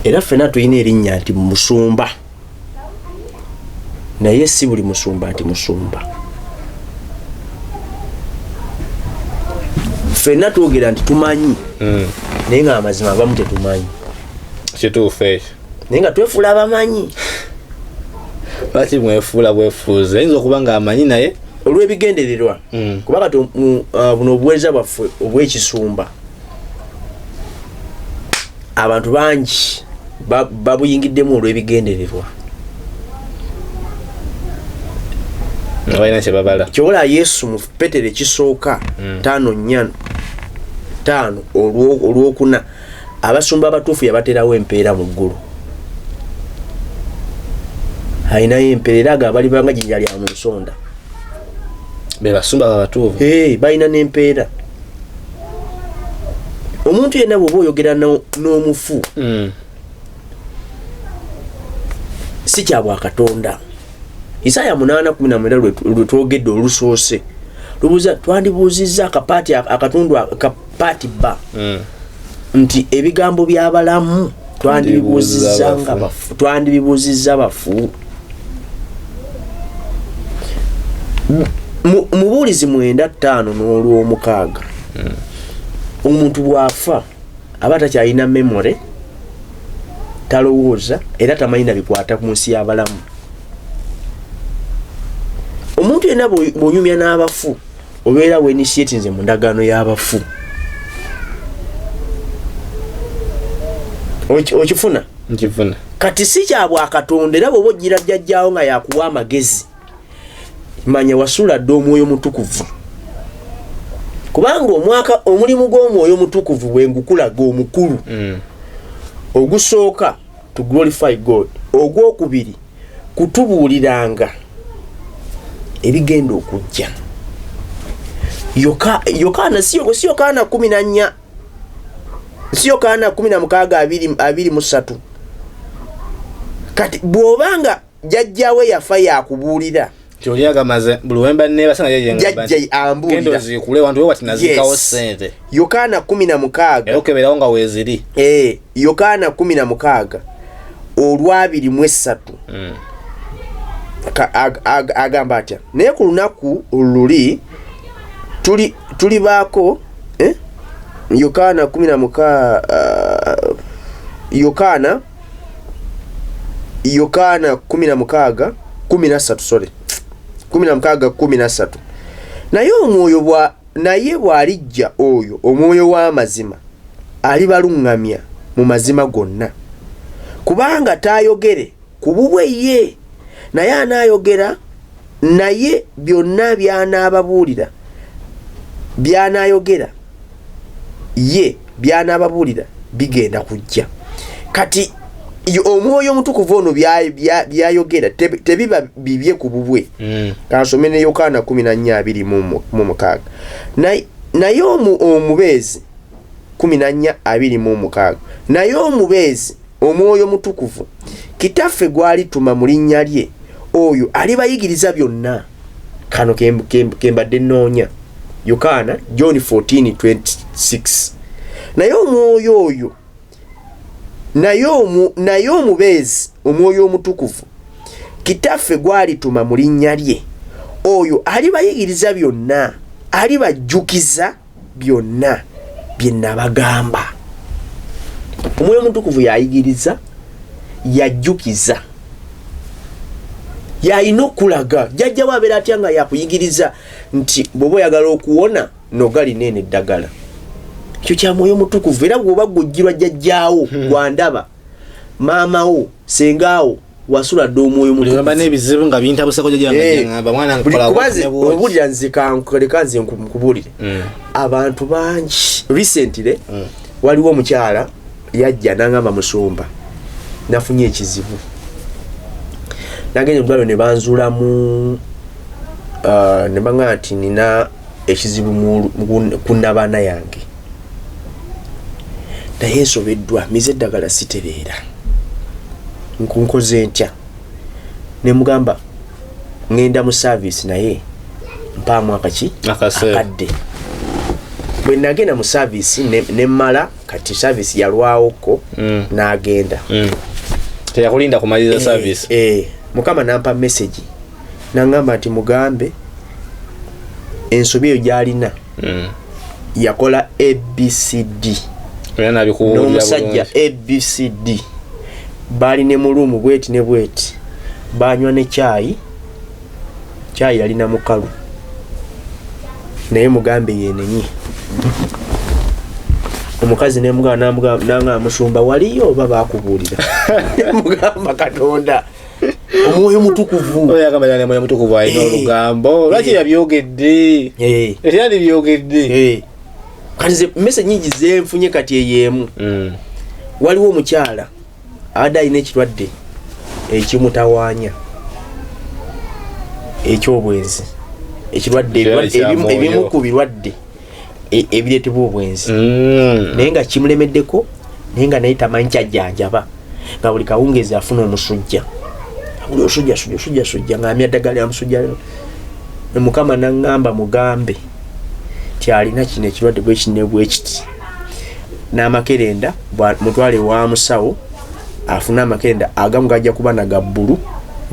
Speaker 1: Era ffenna tulina erinnya nti musumba, naye si buli musumba nti musumba. Ffenna twogera nti tumanyi, naye nga amazima abamu tetumanyi.
Speaker 2: Kituufu ekyo.
Speaker 1: Naye nga twefuula abamanyi.
Speaker 2: Lwaki mwefuula bwefuuzi? Ayinza okuba nga amanyi naye
Speaker 1: Olw'ebigendererwa. Kuba kati buno obuweereza bwaffe obw'ekisumba, abantu bangi babuyingiddemu olw'ebigendererwa.
Speaker 2: Nga balina kyebabala.
Speaker 1: Kyobola Yesu mu Peetero ekisooka 5:4, 5 olwokuna, abasumba abatuufu yabaterawo empeera mu ggulu. Alinayo empeera, era ago abalibanga jinja lya mu nsonda.
Speaker 2: Be basumba babatuufu.
Speaker 1: Hey, balina n'empeera. Omuntu yenna bw'oba oyogera n'omufu, si kya bwakatonda. Isaaya 8:19 lwe twogedde olusoose lubuuza, twandibuuzizza akapaati akatundu akapaati ba nti ebigambo by'abalamu twandibibuuzizza nga bafu, twandibibuuzizza bafu. Mubuulizi 95 n'olwomukaaga, omuntu bw'afa aba takyalina memory, talowooza era tamanyi na bikwata ku nsi y'abalamu. Omuntu yenna bw'onyumya n'abafu, obeera wenisietinze mu ndagaano y'abafu. Okifuna?
Speaker 2: Nkifuna.
Speaker 1: Kati si kyabwakatonda. Era bw'oba ogira jjajjaawo nga yakuwa amagezi, manya wasuula dde Omwoyo Mutukuvu, kubanga omwaka omulimu gw'Omwoyo Mutukuvu bwe ngukulaga omukulu, ogusooka to glorify God, ogwokubiri kutubuuliranga ebigenda okujja. Yokaana si Yokaana 14, si Yokaana 16 23. Kati bw'obanga jjajjaawe yafa yakubuulira,
Speaker 2: Kyoli agamba buli wemba neebasa nga
Speaker 1: jjajja ambuulira.
Speaker 2: Genda oziikule wantu we wati naziikawo
Speaker 1: Yes.
Speaker 2: ssente.
Speaker 1: Yokaana 16.
Speaker 2: Era okebeerawo nga weeziri.
Speaker 1: Yokaana 16 olwabiri mu esatu. Agamba atya? Naye ku lunaku luli tulibaako, eh? Yokaana 16, Yokaana 16 13, sorry, 16 13. Naye omwoyo bwa naye bw'alijja oyo omwoyo w'amazima alibaluŋŋamya mu mazima gonna, kubanga taayogere ku bubwe ye, naye anaayogera naye byonna by'anaababuulira, by'anaayogera ye by'anaababuulira bigenda kujja. Kati omwoyo omutukuvu ono byayogera tebiba bibye ku bubwe. Kansome ne Yokaana 14:26. Naye omubeezi 14:26. Naye omubeezi omwoyo omutukuvu kitaffe gw'alituma mu linnya lye, oyo alibayigiriza byonna. Kano kembadde nnoonya. Yokaana John 14:26. Naye omwoyo oyo naye omubeezi omwoyo omutukuvu kitaffe gw'alituma mu linnya lye, oyo alibayigiriza byonna, alibajjukiza byonna bye nabagamba. Omwoyo omutukuvu yayigiriza, yajjukiza, yalina okulaga. Jjajja we abeera atya nga yakuyigiriza nti bw'oba oyagala okuwona nogalina eno eddagala. Ekyo kya mwoyo mutukuvu. Era bw'oba gw'ojjirwa jjajjaawo gwandaba, maamawo, sengaawo, wasula dda omwoyo
Speaker 2: Buli
Speaker 1: mutukuvu.
Speaker 2: wemba n'ebizibu nga bintabuseko jjajja wange ngamba, mwana nkola
Speaker 1: Kuba
Speaker 2: bwoti.
Speaker 1: obuulira nze leka nze nkubuulire. Abantu bangi recently waliwo omukyala yajja n'angamba, musumba nafunye ekizibu, nagenda omudwaliro ne banzuulamu, ne baŋŋamba nti nina ekizibu ku nnabaana yange, naye nsobeddwa, mize eddagala sitereera, nkoze ntya? Ne mugamba ŋŋenda mu service naye mpaamu akaki
Speaker 2: Akaseera.
Speaker 1: akadde. Bwe nagenda mu service ne mmala, kati service yalwawoko n'agenda.
Speaker 2: Teyakulinda kumaliriza service.
Speaker 1: Mukama nampa message naŋŋamba nti mugambe ensobi eyo gy'alina yakola ABCD
Speaker 2: Era nabikubuulira
Speaker 1: n'omusajja
Speaker 2: bulungi.
Speaker 1: ABCD, baali ne mu room bweti ne bweti, banywa ne kyayi, kyayi yalina mukalu, naye mugambe yenenye. Omukazi nemugamba, nangamba, musumba waliyo oba bakubuulira? Mugamba Katonda omwoyo mutukuvu.
Speaker 2: Oyo agamba ddala mwoyo mutukuvu alina olugambo. Lwaki yabyogedde? Era ndibyogedde.
Speaker 1: Kati nze message nyingi zenfunye, kati eyo emu. Waliwo omukyala abadde alina ekirwadde ekimutawaanya ekyobwenzi, ekirwadde
Speaker 2: Ekirwadde kya mwoyo.
Speaker 1: ebimu ku birwadde ebireetebwa obwenzi, naye nga kimulemeddeko, naye nga naye tamanyi kyajjanjaba, nga buli kawungeezi afuna omusujja, buli osujja sujja osujja sujja, ng'amya ddagala lya musujja. Mukama naŋŋamba mugambe ti alina kino ekirwadde bwekiti ne bwekiti n'amakerenda, mutwale wa musawo afune amakerenda agamu gajja kuba na ga bbulu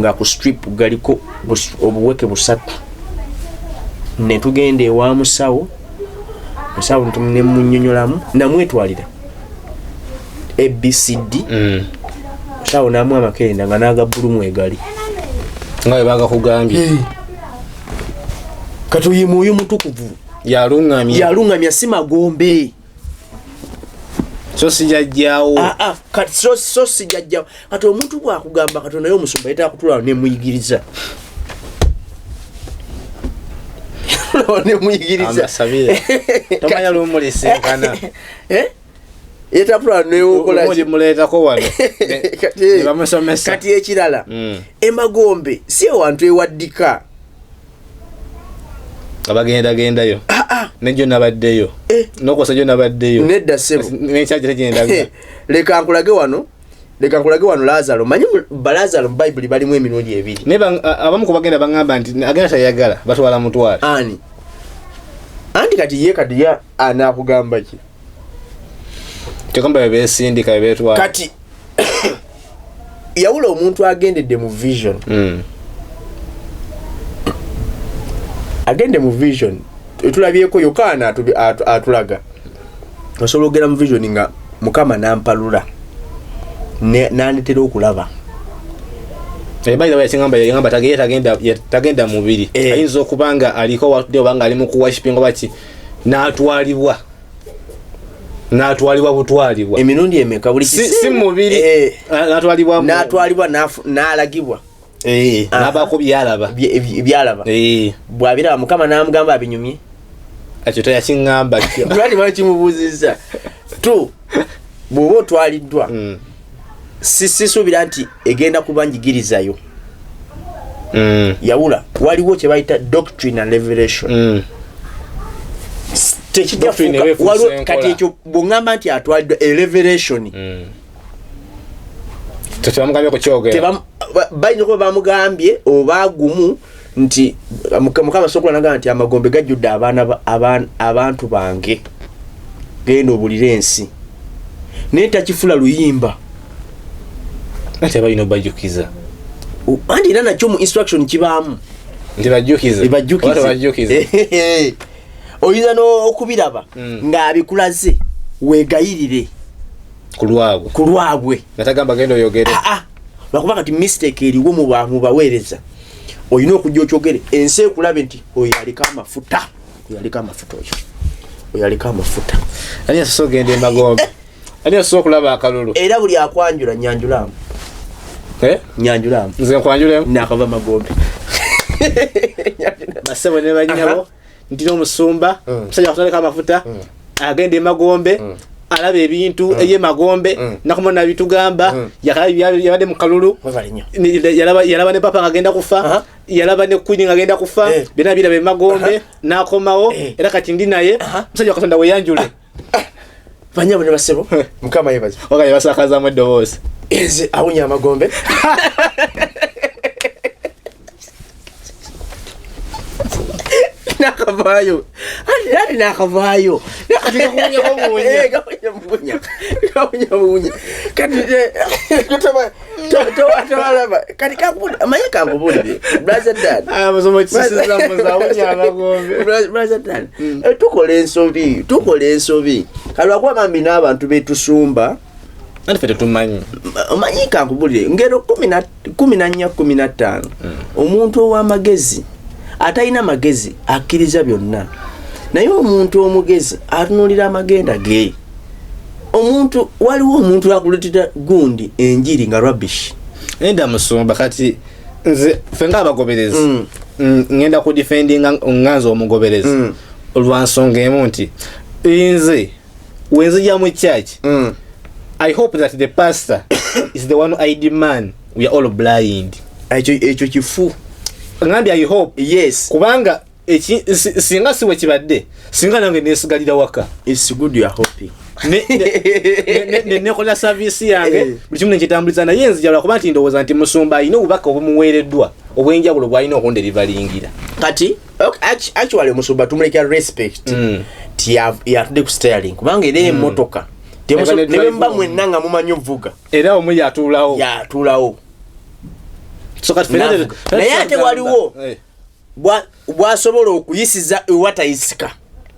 Speaker 1: nga ku strip galiko obuweke busatu. Ne tugenda ewa musawo, musawo nemunyonyolamu, namwetwalira ABCD. Musawo namuwa amakerenda nga n'aga bbulu mwegali.
Speaker 2: Nga bwe bagakugambye.
Speaker 1: Kati oyo mwoyo mutukuvu.
Speaker 2: Yaluŋŋamya.
Speaker 1: Yaluŋŋamya, si magombe.
Speaker 2: So si jjajjaawo.
Speaker 1: Ah, ah, kati so si jjajjawo. Kati omuntu bwakugamba Katonda, naye omusumba yetaaga kutulawo nemuyigiriza nemuyigiriza.
Speaker 2: Amasabire tomanya lumulisinkana.
Speaker 1: Eh? Yetaaga kutulawo newokola.
Speaker 2: Muleetako wano ne bamusomesa.
Speaker 1: Kati ekirala, emagombe si ewantu ewaddika.
Speaker 2: Abagendagendayo nejjo nabaddeyo.
Speaker 1: Eh.
Speaker 2: Nokosa gyo nabaddeyo.
Speaker 1: Nedda ssebo.
Speaker 2: Nekyajja tegendaga.
Speaker 1: Leka nkulage wano. Leka nkulage wano Lazaro. Manyi balazaro mu Bayibuli balimu emirundi ebiri.
Speaker 2: Naye abamu ku bagenda baŋŋamba nti agenda tayagala, batwala mutwale.
Speaker 1: Ani anti kati ye kati ye anaakugamba ki?
Speaker 2: Kyogamba bebesindika, bebetwala.
Speaker 1: Kati yawula omuntu agendedde mu vision. Agende mu vision, tulabyeko Yokaana atulaga osobola okugenda mu vision nga Mukama nampalula nandetera okulaba.
Speaker 2: By the way, yakiŋŋamba, yagamba tagenda mubiri. Ayinza okuba nga aliko watudde oba nga ali mu kuworshipinga oba ki, n'atwalibwa butwalibwa.
Speaker 1: Emirundi emeka buli kiseera?
Speaker 2: Si mubiri. N'atwalibwa
Speaker 1: N'atwalibwa, n'alagibwa.
Speaker 2: N'abaako byalaba.
Speaker 1: Byalaba. Bw'abiraba Mukama n'amugamba abinyumye.
Speaker 2: Ekyo teyakiŋŋamba kyo.
Speaker 1: Lwali bakimubuuzizza tu bw'oba otwaliddwa, sisuubira nti egenda kuba njigirizayo. Yawula, waliwo kye bayita doctrine and revelation. Tekijja
Speaker 2: Doctrine
Speaker 1: fuuka-
Speaker 2: eba efuuse
Speaker 1: waliwo
Speaker 2: enkola.
Speaker 1: Kati ekyo bw'oŋŋamba nti atwaliddwa e revelation,
Speaker 2: Tebamugambye kukyogera.
Speaker 1: Bayinza okuba bamugambye oba gumu nti Mukama sokola nagamba nti amagombe gajjudde abaana abantu bange, genda obulire ensi, naye takifula luyimba.
Speaker 2: Ate balina obajjukiza.
Speaker 1: Anti era nakyo mu instruction kibaamu.
Speaker 2: Nti bajjukize.
Speaker 1: Ebajjukize.
Speaker 2: Oba tebajjukize.
Speaker 1: Oyinza n'okubiraba ng'abikulaze weegayirire
Speaker 2: ku lwabwe.
Speaker 1: Ku lwabwe.
Speaker 2: Natagamba genda oyogere.
Speaker 1: Aa, lwakuba kati mistake eriwo mu baweereza, olina okujja okyogere ensi ekulabe nti oyo aliko amafuta, oyo aliko amafuta, oyo aliko amafuta.
Speaker 2: Ani asoose ogenda emagombe? Ani asoose okulaba akalulu?
Speaker 1: Era buli akwanjula nyanjulamu.
Speaker 2: Eh?
Speaker 1: Nyanjulamu.
Speaker 2: Nze nkwanjulemu.
Speaker 1: Nakava magombe.
Speaker 2: Basebo ne banyabo, nti n'omusumba musajja akutaleko amafuta, agenda emagombe, alaba ebintu ebyemagombe, nakoma nabitugamba, yabadde mu kalulu.
Speaker 1: Webale nnyo.
Speaker 2: Yalaba ne papa ng'agenda kufa, yalaba ne queen ng'agenda kufa, byonna biraba emagombe, n'akomawo, era kati ndi naye. Musajja wa Katonda, weyanjule.
Speaker 1: Banyabo ne basebo, Mukama yebaze.
Speaker 2: Oga yabasakazamu eddoboozi.
Speaker 1: Nze awunya amagombe. Nakavaayo ati nakavaayo.
Speaker 2: Kati kakuwunyako buwunya.
Speaker 1: Kawunya buwunya, kawunya buwunya. Kati tobalaba kati manyi kankubulire, brother Dan.
Speaker 2: Ah, musomo kisisiza muze awunya amagombe.
Speaker 1: Brother Dan, tukola ensobi, tukola ensobi kalwakuba bambi n'abantu betusumba.
Speaker 2: Anti ffe tetumanyi.
Speaker 1: Omanyi kankubulire, ngero 14 15, omuntu ow'amagezi atalina magezi akkiriza byonna, naye omuntu omugezi atunuulira amagenda ge. Omuntu waliwo omuntu akuletera gundi enjiri nga rubbish.
Speaker 2: Nenda musumba, kati nze ffe ng'abagoberezi, ngenda ku defendinga nga nze omugoberezi, olwa nsonga emu nti nze wenzija mu church, I hope that the pastor is the one eyed man, we are all blind.
Speaker 1: Ekyo kifu.
Speaker 2: Ngambye I hope.
Speaker 1: Yes.
Speaker 2: Kubanga singa si bwe kibadde, singa nange nesigalira waka.
Speaker 1: It's good you are hoping.
Speaker 2: Nekola service yange, buli kimu nenkitambuliza, naye nzija lwakuba nti ndowooza nti musumba alina obubaka obumuweereddwa obw'enjawulo bw'alina okunderivalingira.
Speaker 1: Kati okay, actually omusumba tumulekera respect ti yatudde ku steering, kubanga era emmotoka
Speaker 2: Eba ne
Speaker 1: ne bwe muba
Speaker 2: drive.
Speaker 1: mwenna nga mumanyi ovuga,
Speaker 2: era omu yatuulawo.
Speaker 1: Yatuulawo.
Speaker 2: So kati ffe
Speaker 1: Navuga. Naye ate waliwo bwasobola okuyisiza ewatayisika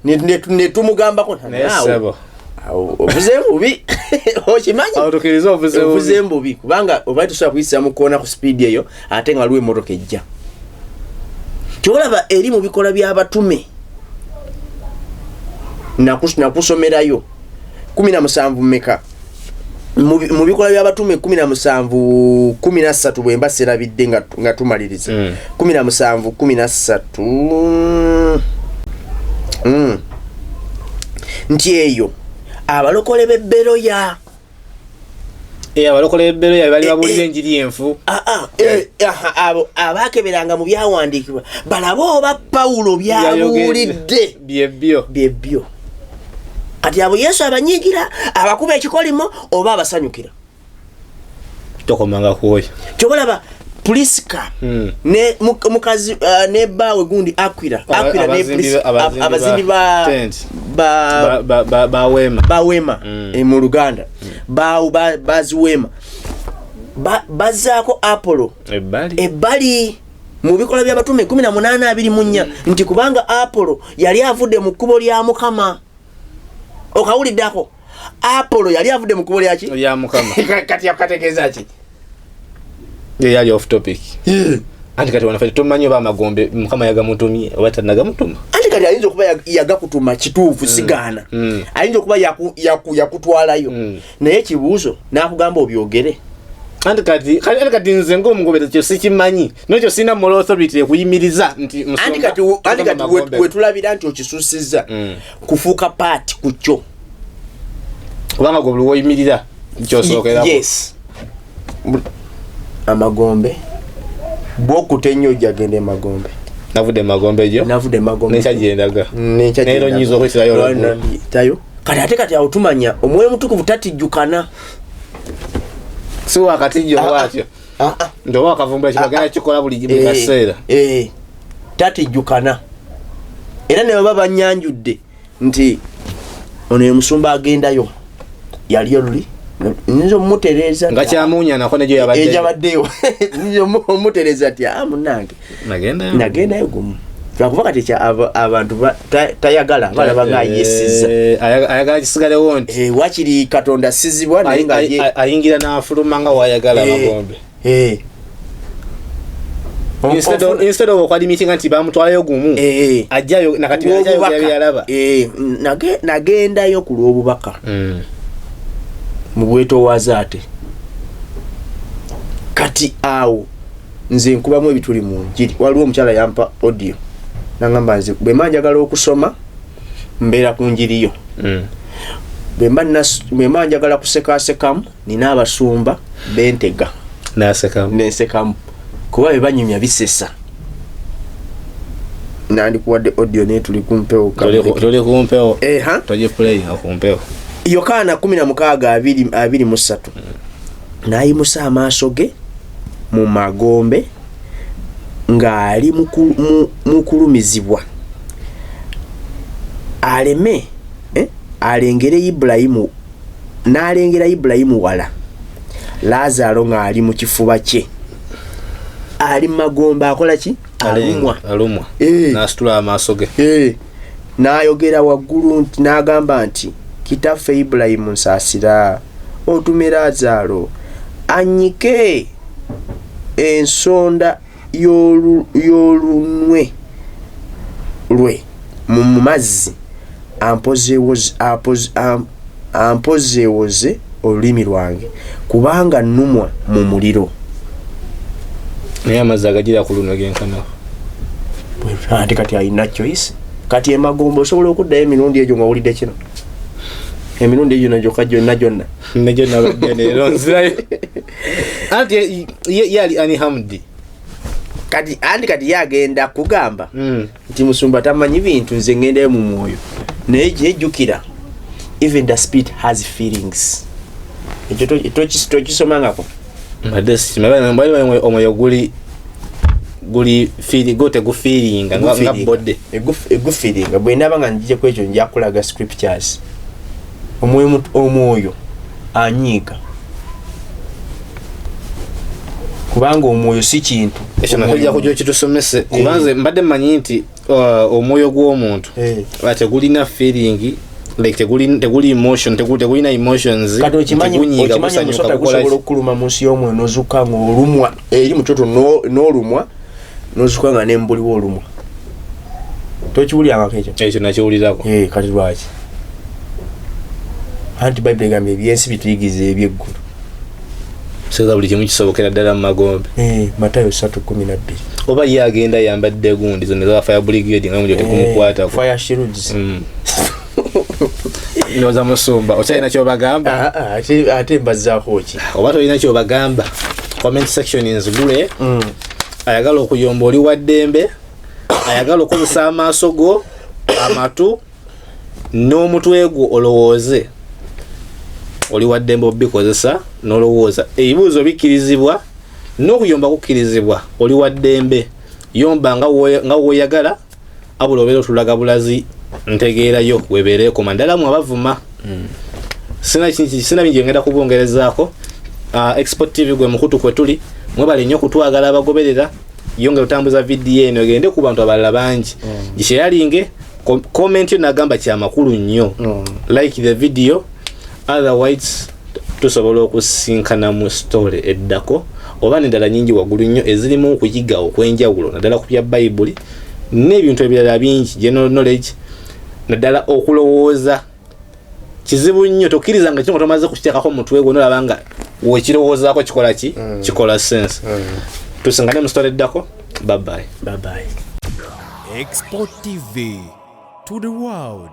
Speaker 1: ne tumugambako
Speaker 2: Naye
Speaker 1: naawe,
Speaker 2: ssebo.
Speaker 1: Awo ovuze bubi, okimanyi?
Speaker 2: Awo tukkirize ovuze bubi.
Speaker 1: Ovuze bubi, kubanga oba tosobola kuyisiza mu koona ku sipiidi eyo ate nga waliwo emmotoka ejja. Kyolaba eri mu bikola by'abatume, nakusomerayo 17 meka mu bikola by'abatume 17 13, bwe mba serabidde nga tumaliriza. 17 13, nti eyo abalokole b'e Beroya.
Speaker 2: Abalokole b'e Beroya bali babuulira enjiri enfu.
Speaker 1: Aha, abo abakeberanga mu byawandiikibwa balabe oba Pawulo byabuulidde
Speaker 2: byebyo.
Speaker 1: Byebyo. Kati abo Yesu abanyiigira, abakuba ekikolimo oba abasanyukira?
Speaker 2: Tokomanga kwoyo.
Speaker 1: Kyobalaba Pulisika ne mukazi ne bbaawe gundi Akwira, Akwira ne
Speaker 2: Abazimbi
Speaker 1: abazimbi
Speaker 2: ba
Speaker 1: ba
Speaker 2: tent.
Speaker 1: ba
Speaker 2: Ba weema.
Speaker 1: Ba weema mu Luganda baziweema bazzaako Apollo
Speaker 2: ebbali
Speaker 1: ebbali mu Bikolwa by'Abatume 18:24 nti kubanga Apollo yali avudde mu kkubo lya Mukama. Okawuliddako? Apollo yali avudde mu kkubo lyaki?
Speaker 2: Lya Mukama.
Speaker 1: Kati yakategeeza ki?
Speaker 2: Ye yali off topic. Anti kati wano ffe tetumanyi oba amagombe Mukama yagamutumye oba tannagamutuma.
Speaker 1: Anti kati ayinza okuba yagakutuma, kituufu, sigaana. Ayinza okuba yakutwalayo, naye ekibuuzo n'akugamba obyogere.
Speaker 2: Anti kati nze ng'omugoberezi kyo sikimanyi, nekyo sirina moral authority ekuyimiriza nti musumba,
Speaker 1: Anti kati
Speaker 2: amagombe.
Speaker 1: Wetulabira nti okisusiza kufuuka part ku kyo.
Speaker 2: Kubanga gwe buli woyimirira kyosookerako.
Speaker 1: Yes, amagombe bwokuta ennyo ojja genda emagombe.
Speaker 2: Navudde emagombe gyo.
Speaker 1: Navudde emagombe.
Speaker 2: Nenkya gyendaga.
Speaker 1: Nenkya.
Speaker 2: Naye era onyinza okwetirayo olweggulo.
Speaker 1: Tayo kati ate kati awo tumanya Omwoyo Mutukuvu tatijjukana.
Speaker 2: Si wakatijjo bwatyo nti oba wakavumbula kino agenda kikola buli kaseera.
Speaker 1: Eh, tatijjukana, era ne baba banyanjudde nti ono ye musumba agendayo yaliyo luli, nyinza omumutereeza.
Speaker 2: Nga kyamuunyanako negyo yabadde.
Speaker 1: Ejabaddeyo, nyinza omutereeza nti a munange
Speaker 2: nagendayo.
Speaker 1: Nagendayo gumu, lwakuba kati abantu tayagala balaba nga yesiza.
Speaker 2: Eh, ayagala kisigalewo nti
Speaker 1: Wakiri Katonda sizibwa naye nga
Speaker 2: ayingira n'afuluma nga wayagala amagombe. Instead of okwadimitinga nti bamutwalayo gumu, ajjayo nakati ajjayo
Speaker 1: Olw'obubaka.
Speaker 2: byalaba.
Speaker 1: Nagendayo ku lw'obubaka mu bwetoowaze, ate kati awo nze nkubamu ebituli mu njiri. Waliwo omukyala yampa audio nagamba, nze bwe mba njagala okusoma mbeera ku njiriyo, bwe mba njagala kusekasekamu nina abasumba bentega.
Speaker 2: Nasekamu.
Speaker 1: Nensekamu kuba bye banyumya bisesa. Nandikuwadde audio naye tuli ku mpewo.
Speaker 2: Tuli ku mpewo.
Speaker 1: Ha?
Speaker 2: Togiplayinga ku mpewo.
Speaker 1: Yokaana 16:23, n'ayimusa amaaso ge mu magombe ng'ali mu kulumizibwa aleme alengere Ibulayimu, n'alengera Ibulayimu wala, Laazaalo ng'ali mu kifuba kye. Ali mu magombe akola ki? Alumwa.
Speaker 2: Alumwa. Nasitula amaaso ge.
Speaker 1: N'ayogera waggulu nti, n'agamba nti, "Kitaffe Ibulayimu, nsaasira otume Laazaalo anyike ensonda y'olunwe lwe mu mazzi ampozeewoze olulimi lwange, kubanga nnumwa mu muliro."
Speaker 2: Naye amazzi agagira ku luno genkanawo.
Speaker 1: Ate kati alina choice. Kati emagombe osobola okuddayo emirundi egyo nga owulidde kino, emirundi egyo nagyokka gyonna gyonna.
Speaker 2: Negyo nabadde leero nzirayo, anti ye ali anihamdi.
Speaker 1: Kati anti kati ye agenda kugamba nti musumba tamanyi bintu, nze ngendayo mu mwoyo. Naye gyejjukira, even the spirit has feelings. Ekyo tokisomangako?
Speaker 2: Mbadde sikimanyi omwoyo guli feel, go tegufiiringa nga body.
Speaker 1: Egufiiringa. Bwe ndaba nga njije ku ekyo, nja kulaga scriptures. Omwoyo omwoyo anyiiga, kubanga omwoyo si kintu.
Speaker 2: Ekyo nakyo ojja kujja okitusomese, kuba nze mbadde mmanyi nti omwoyo gw'omuntu tegulina feeling, like teguli emotion, tegulina emotions.
Speaker 1: Kati okimanyi?
Speaker 2: Tegunyiiga,
Speaker 1: Okimanyi,
Speaker 2: gusanyuka,
Speaker 1: omusota
Speaker 2: gukola
Speaker 1: gusobola
Speaker 2: ki?
Speaker 1: okukuluma mu nsi y'omwoyo nozuka ng'olumwa eri mutoto, n'olumwa nozuka nga nembuliwo olumwa. Tokiwulyangako ekyo?
Speaker 2: Ekyo nakiwulirako.
Speaker 1: Kati lwaki? Anti Bayibuli egambye ebyensi bituyigiriza ebyeggulu.
Speaker 2: Seza buli kimu kisobokera ddala mu magombe.
Speaker 1: Matayo 3:12.
Speaker 2: Oba ye agenda yambadde gundi zonna za fire brigade nga muliro tegumukwatako.
Speaker 1: Fire shields.
Speaker 2: Ndowooza musumba okyalina kyobagamba.
Speaker 1: Ah, ah, ate mbazzaako ki?
Speaker 2: Oba tolina kyobagamba, comment section nzigule. Ayagala okuyomba oli wa ddembe, ayagala okukozesa amaaso go, amatu n'omutwe gwo olowooze. Oli waddembe obikozesa n'olowooza. Ebibuuzo bikkirizibwa n'okuyomba kukkirizibwa. Oli waddembe, yomba nga woyagala, abula obeera otulaga bulazi ntegeerayo webeera ekoma. Ddala mu abavuma sina bingi ngenda kubongerezaako. Export TV gwe mukutu kwe tuli. Mwebale nnyo okutwagala abagoberera. Yongera otambuza vidiyo eno egende ku bantu abalala bangi, gisharinge, comment yo nagamba kyamakulu nnyo. Like the video, otherwise tusobola okusinkana mu story eddako oba n'endala nyingi waggulu nnyo ezirimu okuyiga okw'enjawulo, naddala ku bya Bayibuli n'ebintu ebirala bingi, general knowledge, naddala okulowooza. Kizibu nnyo, tokkiriza nga kino tomaze kukiteekako mutwe gwo nolaba nga wekirowoozaako kikola ki, kikola sense. Tusingane mu story eddako. Bye bye.
Speaker 1: Bye bye.
Speaker 3: Export TV to the world.